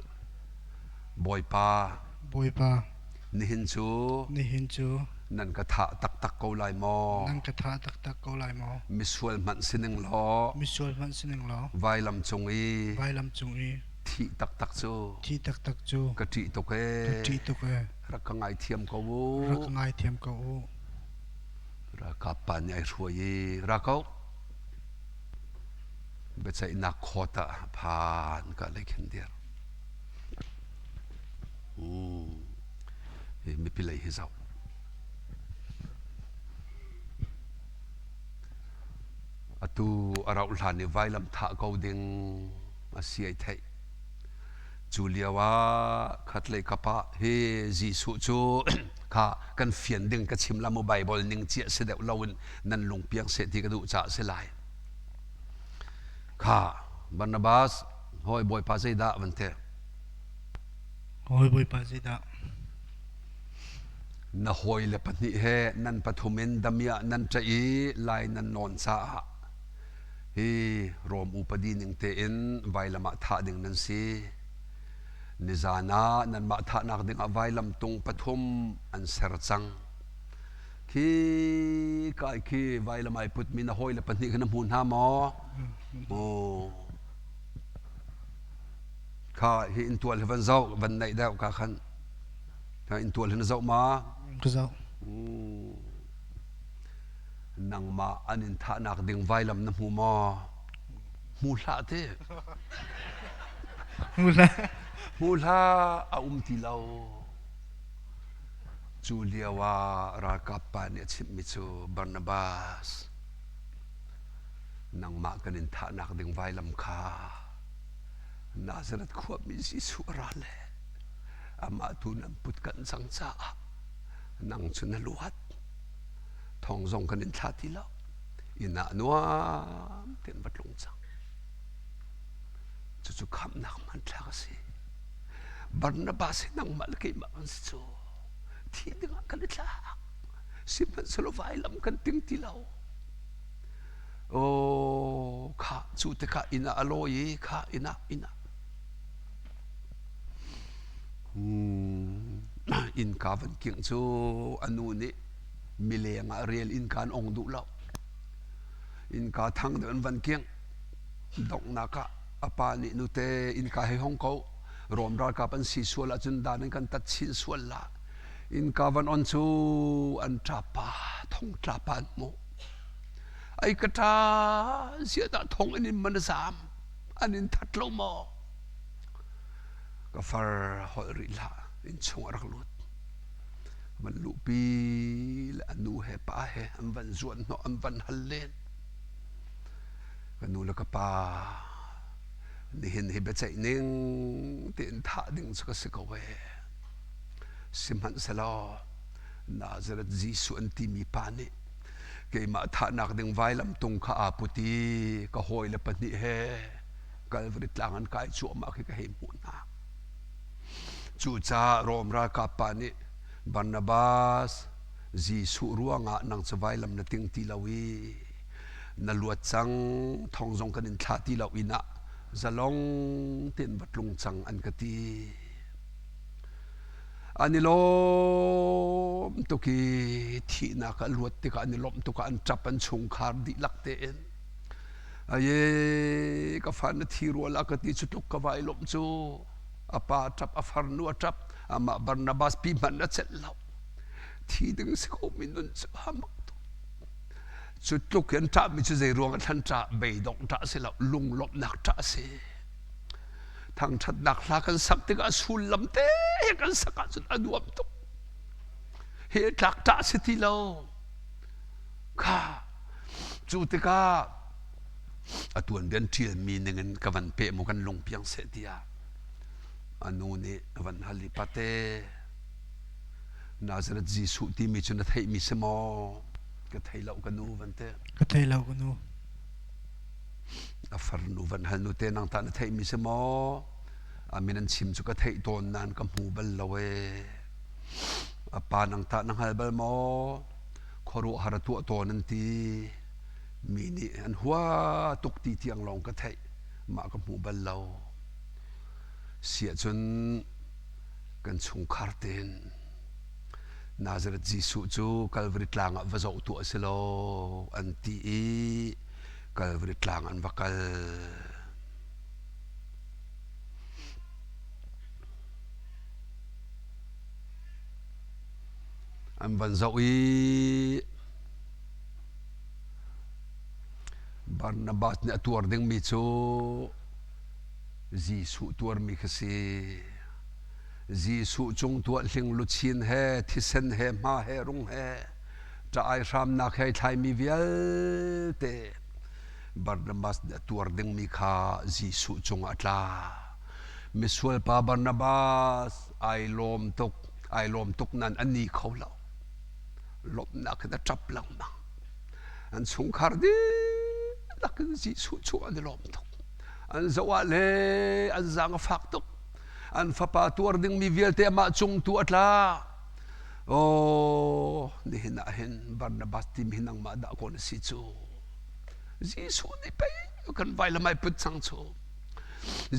Bawipa Bawipa nihin cu nihin cu nan ka thah taktak ko lai maw nan ka thah taktak ko lai maw misual hmanh sining law misual hmanh sining law vailam cung i vailam cung i thih taktak cu thih taktak cu ka ṭih tuk ee ka ṭih tuk ee rak ka ngaithiam ko u rak ka ngaithiam ko u. Ralkap pa nih ai hruai i ra ko. Biaceihnak court ah phan ka lei khin dir. Hi mipi lei hi zoh. Atu a rauh hlan i vailam thah ko ding a si ai theih. Cu lio ah khatlei kap ah hi Jesuh cu kha kan fian ding ka chim la mu Bible ning cia si deuh lo in nan lungpiang seh ti ka duh caah si lai. Kha Barnabas hawi Bawipa zeidah van ti. Hawi Bawipa zeidah? Na hawile pahnih he nan pathum in damiah nan ṭaih i lai nan nawn caah hi Rom upadi ning tein vailam ah thah ding nan si. Nizan ah nanmah thahnak dingah vailam tung pathum an ser cang. Khi kai khi vailam ai putmi na hawile pahnih kha na hmu hna maw? Maw. Kha hi inntual hi van zoh, van naih deuh ka khan. Kha inntual hi na zoh ma? Ka zoh. Nangmah an in thahnak ding vailam na hmu maw? Hmu hlah te. Hmu hlah. Hmu hlah a um ti lo. Cu lio ah ralkap pa nih a chimhmi cu Barnabas nangmah kan in thahnak ding vailam kha Nazareth khuami Jesuh a ra le amah tu nan put kan cang caah nang cu na luat thong zong kan in thlah ti lo inn ah nuam tein va tlung cang cucu khamhnak hmanthlak a si Barnabas hi nangmah le keimah kan si cu thi dingah kan i thlak sihmanhsehlaw vailam kan ting ti lo Oh, kha cu tikah inn ah a lawi i kha inn ah inn ah innka van kingh cu a nu nih mileng ah rel innka an ong duh lo. Innka thang deuh an van kingh. Donghnak ah a pa nih nute innka hei hong ko. Rom ralkap an si sual ahcun dan an kan tat chin sual la. Innka van on cu an ṭapa thong tlapa an hmuh. Ai ka ṭa ziah dah thong in in man a zaam an in that lo maw? Ka far holh rih hlah inn chung a rak lut. Van luhpi le a nu he pa he an van zuan hnawh an van hal len. Ka nu le ka pa nihin hi biaceih ning tiin thah ding cu ka si ko ee. Sihmanhsehlaw Nazareth Jesuh an timi pa nih keimah thahnak ding vailam tung kha aa put i ka hawile pahnih he Calvary tlang an kai cuahmah khi ka hei hmuh hna. Cucaah Rom ralkap pa nih Barnabas, Jesuh ruangah nang cu vailam na ting ti lo i na luat cang, thong zong kan in thlah ti lo inn ah zalong tein va tlung cang an ka ti. An i lawm tuk i thihnak ah luat tikah an i lawmh tuk ah an ṭap an chungkhar dihlak tein. Aye ka fa na thi rua la ka ti cu tluk ka vai lawmh cu. A pa a ṭap, a farnu a ṭap, amah Barnabas pi hmanh a celh lo. Thi ding si ko mi nun cu hamak tuk. Cu tluk in ṭahmi cu zei ruang ah thlan ṭah, beidongh ṭah si lo, lunglawmhnak ṭah a si. Thangṭhatnak hla kan sak tikah sullam te he kan sak ahcun a nuam tuk. He tlak ṭah si ti lo. Kha cu tikah a tuanbian ṭialmi ningin ka van peh mu kan lungpiang seh tiah a nu nih a van hal i pate Nazareth Jesuh timi cu na theihmi si maw? Ka thei lo ka nu van ti. Ka thei lo ka nu. A farnu van hal nute nang tah na theihmi si maw? A min an chim cu ka theih tawn nain ka hmu bal lo ee. A pa nang tah na hngal bal maw? Khuaruahhar a tuah tawn an ti. Mi nih an hua tuk ti tiang lawng ka theih. Mah ka hmu bal lo. Siahcun kan chungkhar tein Nazareth Jesuh cu Calvary tlang ah va zoh tuah si law an ti i Calvary tlang an va kal. An van zoh i. Barnabas nih a tuar dingmi cu Jesuh tuarmi kha si. Jesuh cung tuah hling luchin he thisen he hma he rung he ṭah ai hramnak he thlaimi vialte Barnabas nih a tuar dingmi kha Jesuh cungah a tla. Misual pa Barnabas ai lawm tuk, ai lawm tuk nan a ni kho lo. Lawmhnak in a ṭap lengmang. An chungkhar dihlak in Jesuh chung an i lawm tuk. An zoh ah le an zaang a fak tuk. An fapa tuar dingmi vialte amah cung tu a tla. Oh, nihin ah hin Barnabas timi hi nangmah dah kaw na si cu. Jesuh nih pei kan vailam ai put cang cu.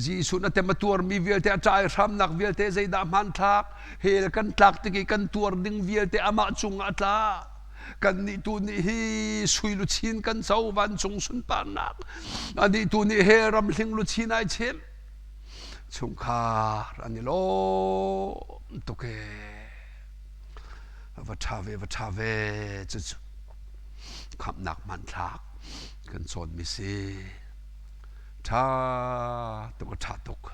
Jesuh na tem a tuarmi vialte a ṭai hramnak vialte zeidah hmanthlak hell kan tlak tik i kan tuar ding vialte amah cungah a tla. Kannih tu nih hi sui luchin kan co vancung sunparnak. Anih tu nih hell ramhling luchin ai chim. Chungkhar an i lawm tuk ee. Va ṭha ve, va ṭha ve. Cucu khamhnak hmanthlak kan cawnmi si. Ṭha tuk a ṭha tuk.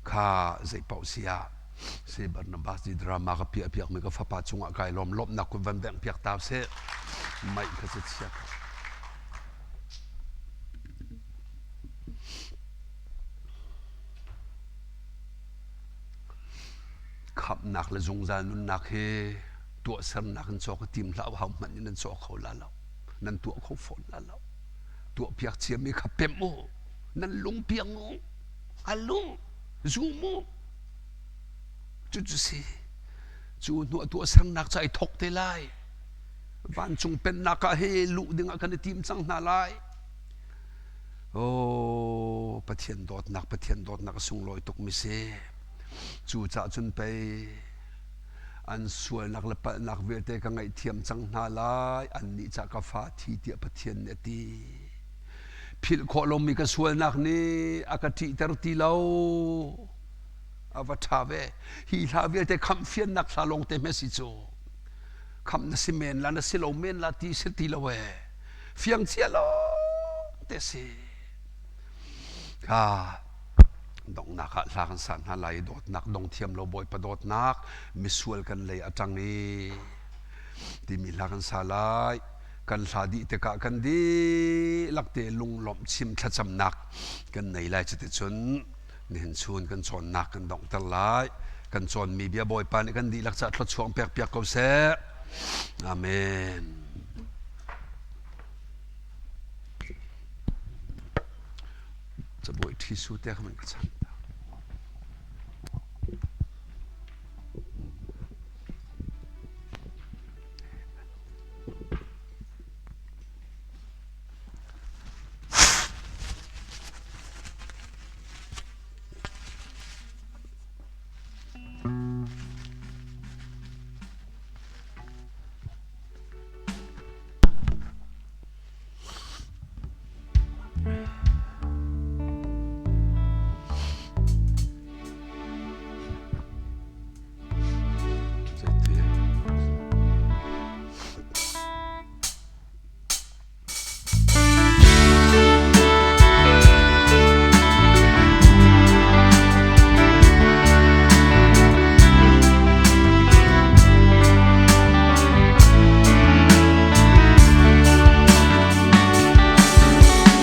Kha zei paoh si ah si Barnabas di drama ka piah piakmi ka fapa cungah kai lawm lawmhnak kun van bengh piak ta seh. Maih kha si chia ko. Khamhnak le zungzal nunnak hi tuahsernak in cawk i tim hlah u, ho hmanh nih nan caw kho la lo, nan tuah kho fawn la lo. Tuahpiak ciami kha pemh u, nan lung piang u, hngal u, zum u. Cucu si, cu hnu ah tuahsernak cu ai thawk te lai. Vancung pennak ah hi luh dingah kan i tim cang hna lai. Oh, Pathian dawtnak, Pathian dawtnak a sunglawi tukmi si. Cu cah cun pei an sualnak le palhnak vialte ka ngaihthiam cang hna lai, annih cah ka fa thi tiah Pathian nih a ti. Philh khawh lomi ka sualnak nih a ka ṭihter ti lo. A va ṭha ve. Hi hla vialte khamh fiannak hla lawng te hme si cu. Khamh na si men la, na si lo men la ti si ti lo ee. Fiang cia lawng te si. Kha donghnak ah hla kan sa hna lai i dawtnak dong thiam lo Bawipa dawtnak misual kan lei a ṭang i timi hla kan sa lai. Kan hla dih tikah kan dihlak te lunglawmh chim thlacamnak kan nei lai. Cuticun nihin chun kan cawnnak kan donghter lai. Kan cawnmi bia Bawipa nih kan dihlak caah thluachuah pek piak ko seh. Amen. Cabuai ṭhi su te kha man ka chan ta.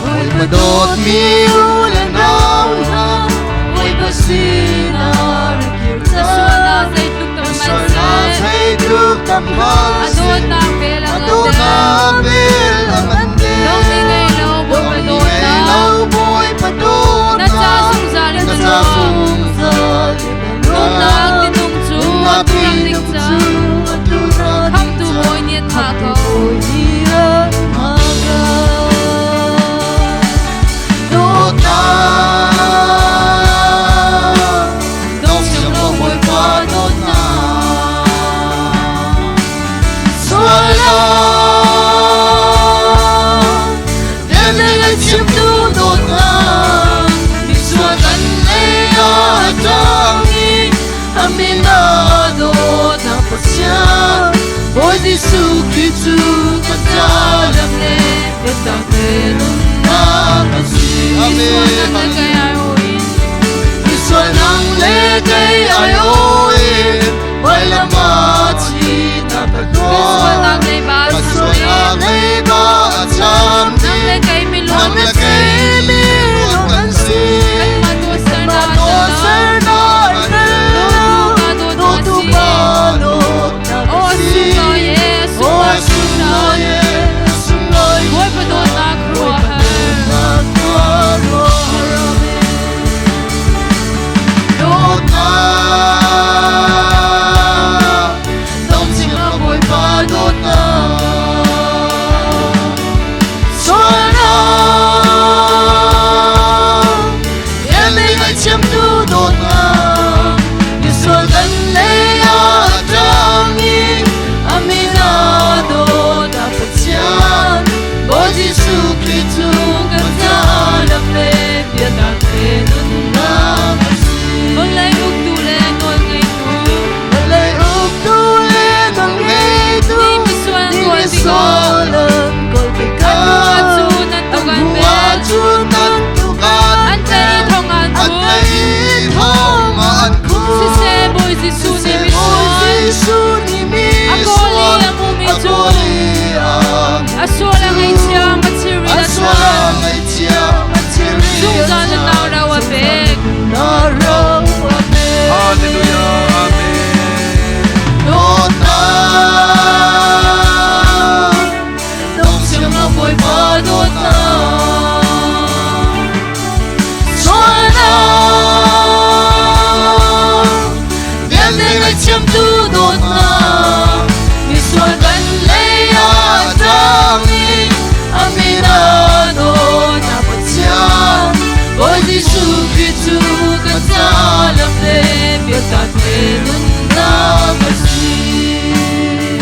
Bawipa dawtmi u le nau hna, Bawipa sinah ra kir cang. Sualnak zeitluk tam hmanh seh, a dawtnak vel a ngan deuh. Dongmi ngei lo Bawipa dawtnak, na ca zungzal in a nung. Nunnak tinung cu atu ra ding cang, Khamhtu Bawi nih a hngah ko. Dawtnak, dong siang lo Bawipa dawtnak. Sualnak, vialte ngaihchiamtu dawtnak, misual kan lei ah a ṭang i a min ah dawtnak Pathian, Bawi Jesuh Khrih cu kan ca lam le biatak le nunnak. Amen. Misual nang le kei ai in vailam ah thi na ka tuah. Ka sualnak leiba a cham dih. Nang le kei miluan kan si. Kanmah tuahsernak ai tel lo. Dawtu Pa dawtnak a si. Aw sunglawi e, sunglawi. Bawipa dawtnak Bawipa dawtnak khuaruahhar. Amen. Dawtnak, dongchim lo Bawipa dawtnak. Sualnak, vialte ngaihthiamtu dawtnak. Misual kan lei ah a ṭang i a min ah dawtnak Pathian. Bawi Jesuh Khrih cu kan caah lam le biatak le nunnak a si. Vawlei uktu le nawlngeitu Vawlei uktu le nawlngeitu Ni misual ni kawl misual an kawl An tikah hnu ah cun an tuk an an hnu bel. ah cun an tuk an An tlaih i thong an An khun. tlaih i thong ah an khun. Siseh Bawi Jesuh nih Siseh misual Bawi Jesuh nih A kawl i misual a hmumi a cu kawl i a a sual a ngaihchia a thilri a a sual a chan. ngaihchia a thilri a Zungzal chan. na ro a pek. Na ro a pek. Hallelujah. Amen. Dawtnak, dongsiam lo Bawipa dawtnak. Sualnak, vialte ngaihthiamtu dawtnak. Misual kan lei ah a tang i a min ah dawtnak Pathian. Bawi Jesuh Khrih cu kan caah lam le biatak le nunnak a si.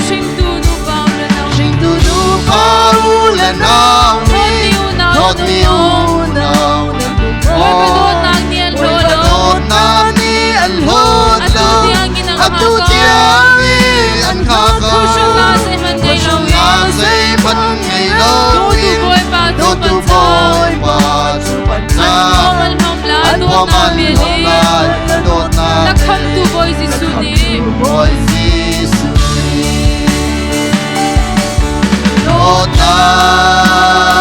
Hringtu nu pau le nau. Hringtu nu pa u le nau Dawtmi nih unau dawtmi nan um. unau nan um. Bawipa dawtnak nih an hlaw Bawipa lo. dawtnak nih an hlawt Atu lo. tiangin an Atu hngak ko. tiangin an hngak ko. Phuhrungnak zeihmanh ngei loin. Phuhrungnak zeihmanh ngei Dawtu loin. Bawipa cu Dawtu pan cang. Bawipa cu pan An cang. huam an hlawm lai An huam dawtnak an bia hlawm nih. lai dawtnak Na khamhtu Bawi Jesuh nih. Bawi Jesuh nih.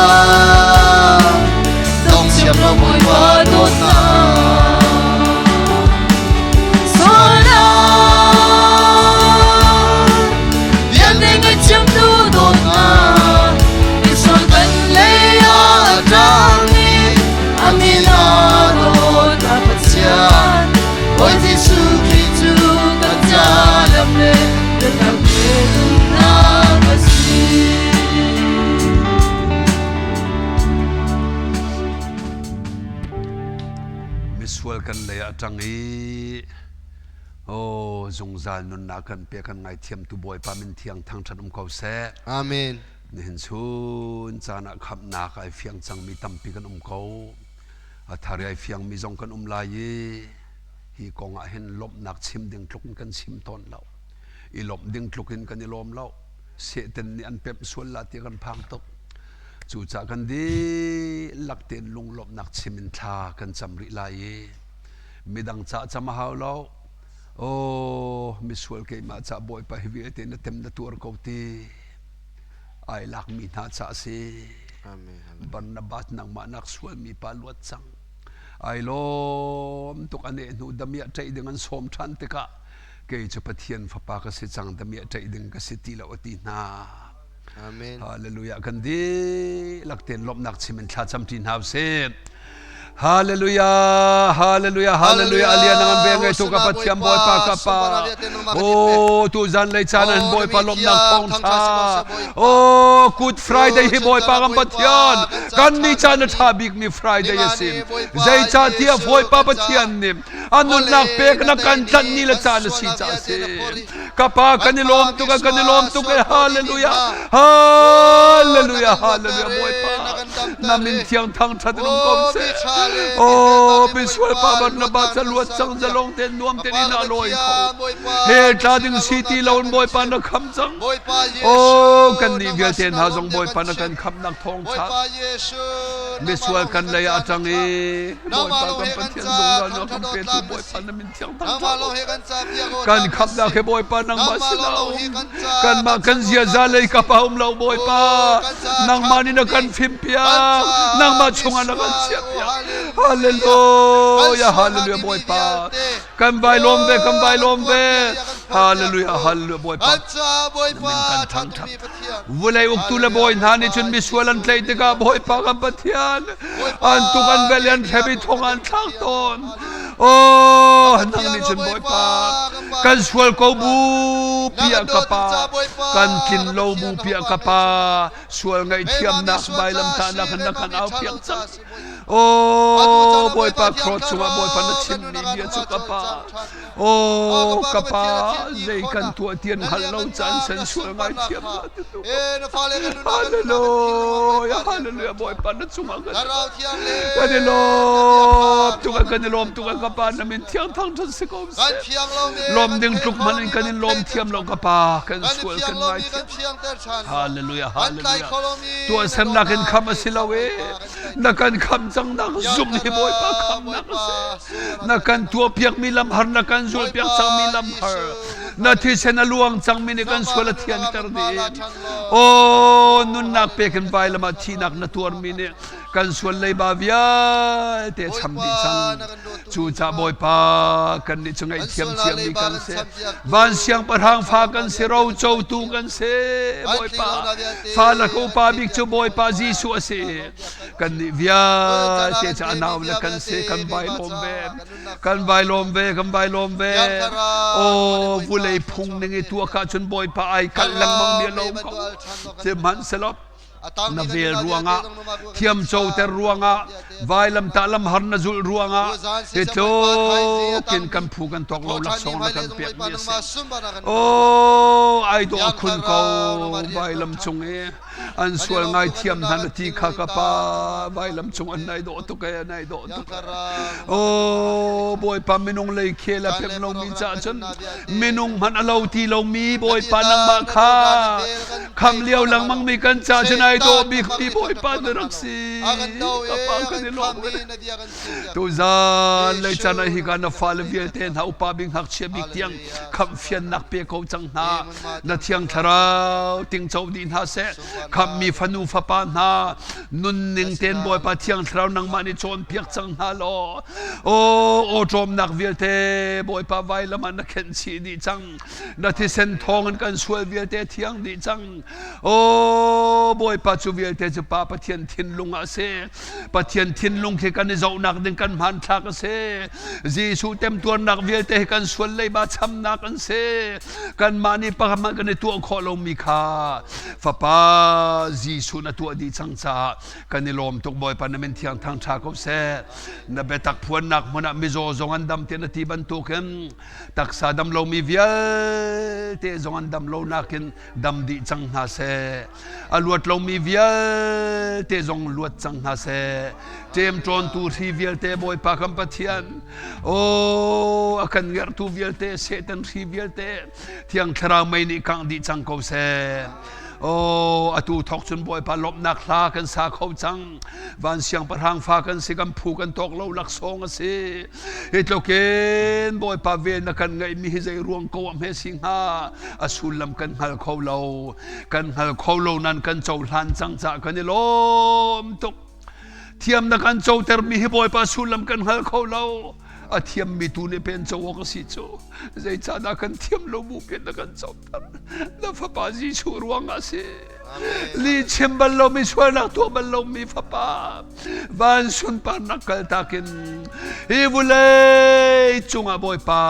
Dawtnak, dongsiam lo Bawipa dawtnak. Sualnak, vialte ngaihthiamtu dawtnak. Misual kan lei ah a ṭang i a min ah dawtnak Pathian. Bawi Jesuh Khrih cu kan ca lam le biatak le nunnak a si. Misual kan lei ah ṭang i oh zungzal nunnak kan pe kan ngaithiamtu Bawipa min thiang thangṭhat um ko seh. Amen. Nihin chun caan ah khamhnak ai fiang cangmi tampi kan um ko. A thar i ai fiangmi zong kan um lai i hi kong ah hin lawmhnak chim ding tluk in kan chim tawn lo. I lawmh ding tluk in kan i lawm lo. Satan nih an pemh sual la ti kan phang tuk. Cucaah kan dihlak tein lunglawmhnak chim in thla kan cam rih lai i midang ca cam a hau lo. Oh, misual keimah ca Bawipa hi vialte na tem na tuar ko ti ai lakmi hna ca a si. Amen. Barnabas nangmah nak sualmi pa luat cang. Ai lawm tuk a neh hnu damiah ṭaih ding an sawm ṭhan tikah kei cu Pathian fapa ka si cang damiah ṭaih ding ka si ti lo a ti hna. Amen. Hallelujah kan dihlak tein lawmhnak chim in thla cam ṭi hna usih. Hallelujah, hallelujah, hallelujah. Alian ngan ve ngai tu ka Pathian Bawipa ka pa. Oh, tu zan lei caan an Bawipa lawmhnak thawng ṭha. Oh, Good Friday hi Bawipa kan Pathian. Kan ni caan a ṭha bik mi Friday a si. Zeicahtiah Bawipa Pathian nih a nunnak pek na kan tlanh ni le caan a si caah a si. Ka pa kan i lawm tuk kan i lawm tuk e hallelujah. Hallelujah, hallelujah Bawipa. Na min thiang thangṭhat in um ko seh. Oh, misual pa Barnabas ca luat cang zalong ten nuam ten in a lawi kho. He tla ding si ti lo in Bawipa na kham cang. Oh, kan nih vialte hna zong Bawipa na kan khamnak thawng ṭha. Misual kan lei ah a ṭang i Bawipa kan Pathian zungzal na kan petu Bawipa na min thiang thangṭhat kan khamnak he Bawipa nangmah sinah um kanmah kan ziaza lei kap ah um lo Bawipa nangmah nih na kan fimpiak nangmah chungah na kan chiahpiak hallelujah hallelujah Bawipa kan vai lawm ve kan vai lawm ve hallelujah hallelujah Bawipa min kan thangṭhat vulei uktu le bawi hna nih cun misual an tlaih tikah Bawipa kan Pathian an tuk an vel an hrem i thong an thlak tawn Oh, nang nih cun Bawipa kan sual ko bu piah ka pa kan tlin lo bu piah ka pa sual ngaihthiamnak vailamtahnak na kan au piak cang Oh Bawipa cross cungah Bawipa na chimmi bia cu ka pa Oh ka pa zei kan tuah tian hngal lo caan san sual ngaithiam na ti tu Hallelujah Hallelujah Bawipa na cungah kan kan i lawm tuk kan i lawm tuk ka pa na min thiang thangṭhat si ko seh lawm ding tluk hmanh in kan in lawm thiam lo ka pa kan sual kan ngaithiam Hallelujah Hallelujah tuahsernak in kham a si lo e na kan kham cang nak zum hi Bawipa khamnak a si na kan tuahpiakmi lam har na kan zulpiak cangmi lam har na thisen a luang cangmi nih kan sual a thianter dih aw nunnak pekin vailam ah thihnak na tuarmi nih kan sual leiba vialte cham dih cang cu ca Bawipa kan nih cu ngaihthiam ciami kan si van siangpahrang fa kan si rocotu kan si Bawipa fa le upa bik cu Bawipa Jesuh a si kan nih vialte cu a nau le kan si kan vai lawm ve kan vai lawm ve kan vai lawm ve aw vulei phung ning i tuah ka cun Bawipa ai kalh lengmang mi a lo ko sihmanhsehlaw na vel ruangah thiamcoter ruangah vailamtah lamhar na zulh ruangah hi tlukin kan phu kan tawk lo laksawng na kan pek mi a si oh ai dawh khun ko vailam cung i an sual ngai thiam hna na ti kha ka pa vailam cung an nai dawh tuk e nai dawh tuk oh bawipa minung lei khel a pem lomi caah cun minung hmanh a lo ti lomi bawipa nangmah kha kham lio lengmang mi kan ca cun ai dawh bik mi bawipa na rak si ka pa kan i lawm tuzan lei chan ah hi ka na fale vialte hna upa bik ngakchia bik tiang khamh fiannak pe ko cang hna na thiang thlarau tingco dih hna seh khamhmi fanu fapa hna nunning ten bawipa thiang thlarau nangmah nih cawnpiak cang hna law aw awṭawmnak vialte bawipa vailam ah na khenh chih dih cang na thisen thawng in kan sual vialte thiang dih cang aw bawipa cu vialte cu pa pathian thinlung ah a si pathian thinlung khi kan i zohnak ding kan hmanthlak a si Jesuh temtuarnak vialte hi kan sual leiba chamnak an si kanmah nih pakhat kan i tuah khawh lomi kha fapa Jesuh na tuah dih cang caah kan i lawm tuk Bawipa na min thiang thang ṭha ko seh na biatak phuannak hmun ah mizaw zong an dam tiah na ti bantukin taksa dam lomi vialte zong an dam lo nakin dam dih cang hna seh a luat lomi vialte zong luat cang hna seh ṭemṭawntu hri vialte Bawipa kan Pathian aw a kan ngerhtu vialte Satan hri vialte Thiang Thlarau mei nih kangh dih cang ko seh Oh, atu thok cun Bawipa lawmhnak hla kan sa kho cang. Van siangpahrang fa kan si kan phu kan tawk lo laksawng a si. Hi tlukin Bawipa vel na kan ngeihmi hi zei ruang ko ah hme si hnga? A sullam kan hngal kho lo. Kan hngal kho lo nan kan cohlan cang caah kan i lawm tuk. Thiam na kan cotermi hi Bawipa sullam kan hngal kho lo. A thiammi tu nih pen co awk a si cu. Zeicahdah kan thiam lo bu pian na kan coter. Na fapa Jesuh ruangah a si. Li chim bal lomi sualnak tuah bal lomi fapa van sunparnak kaltak in hi vulei cungah Bawipa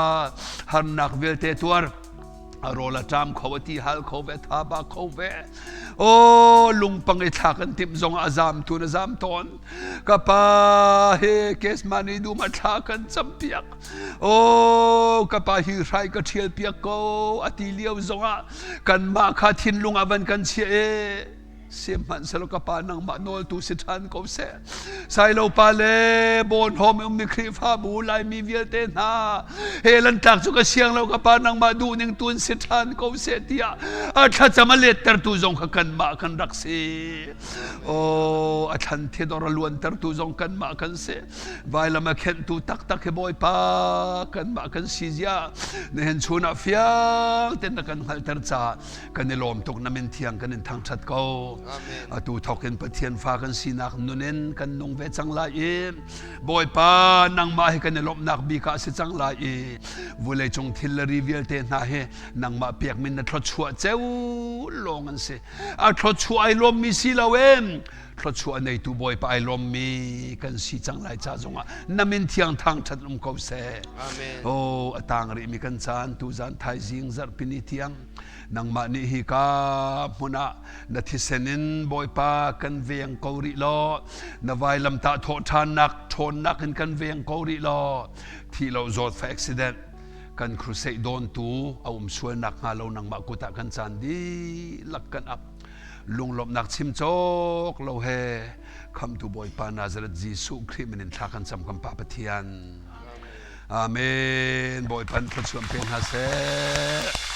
harnak vialte tuar a rawl a ṭam kho a ti hal kho ve tha ba kho ve o lungpang i thlak an timh zong a zam tu na zam tawn ka pa he kesmani dum a thla kan cam piak o ka pa hi hrai ka ṭhial piak ko a ti lio zong ah kanmah kha thinlung a van kan chiah e. Sihmanhsehlaw ka pa nangmah nawltu si ṭhan ko seh. Sailo pa le Bawnhawm ummi Khrihfabu Laimi vialte hna he lantlak cu ka siang lo ka pa nangmah duhning tuan si ṭhan ko seh tiah a thlacam a lettertu zong kha kanmah kan rak si. Oh, a thlan thidor a luantertu zong kanmah kan si. Vailam a khenhtu taktak hi Bawipa kanmah kan si zia nihin chun ah fiang ten na kan hngalhter caah kan i lawm tuk na min thiang kan in thangṭhat ko. Atu thawk in Pathian fa kan sinak nun in kan nung ve cang lai i Bawipa nangmah hi kan i lawmhnak bik ah si cang lai i vulei cung thil le ri vialte hna hi nangmah pek min na thluachuah ceu lawng an si. A thluachuah ai lawmmi si lo em thluachuah neitu Bawipa ai lawmmi kan si cang lai ca zongah na min thiang thangṭhat um ko seh. Amen. Oh, a tang rihmi kan caan tuzan thaizing zarhpini tiang nangmah nih hi ka hmun ah na thisen in Bawipa kan veng ko rih law na vailamtah thawh ṭhannak ṭhawnnak in kan veng ko rih law thi lo zawt fa accident kan crusade dawntu a um sual nak hnga lo nangmah kut ah kan caan dihlak kan ap lunglawmhnak chim cawk lo he khamtu Bawipa Nazareth Jesuh Khrih min in thla kan cam kan Pa Pathian. Amen. Bawipa thluachuah pe hna seh.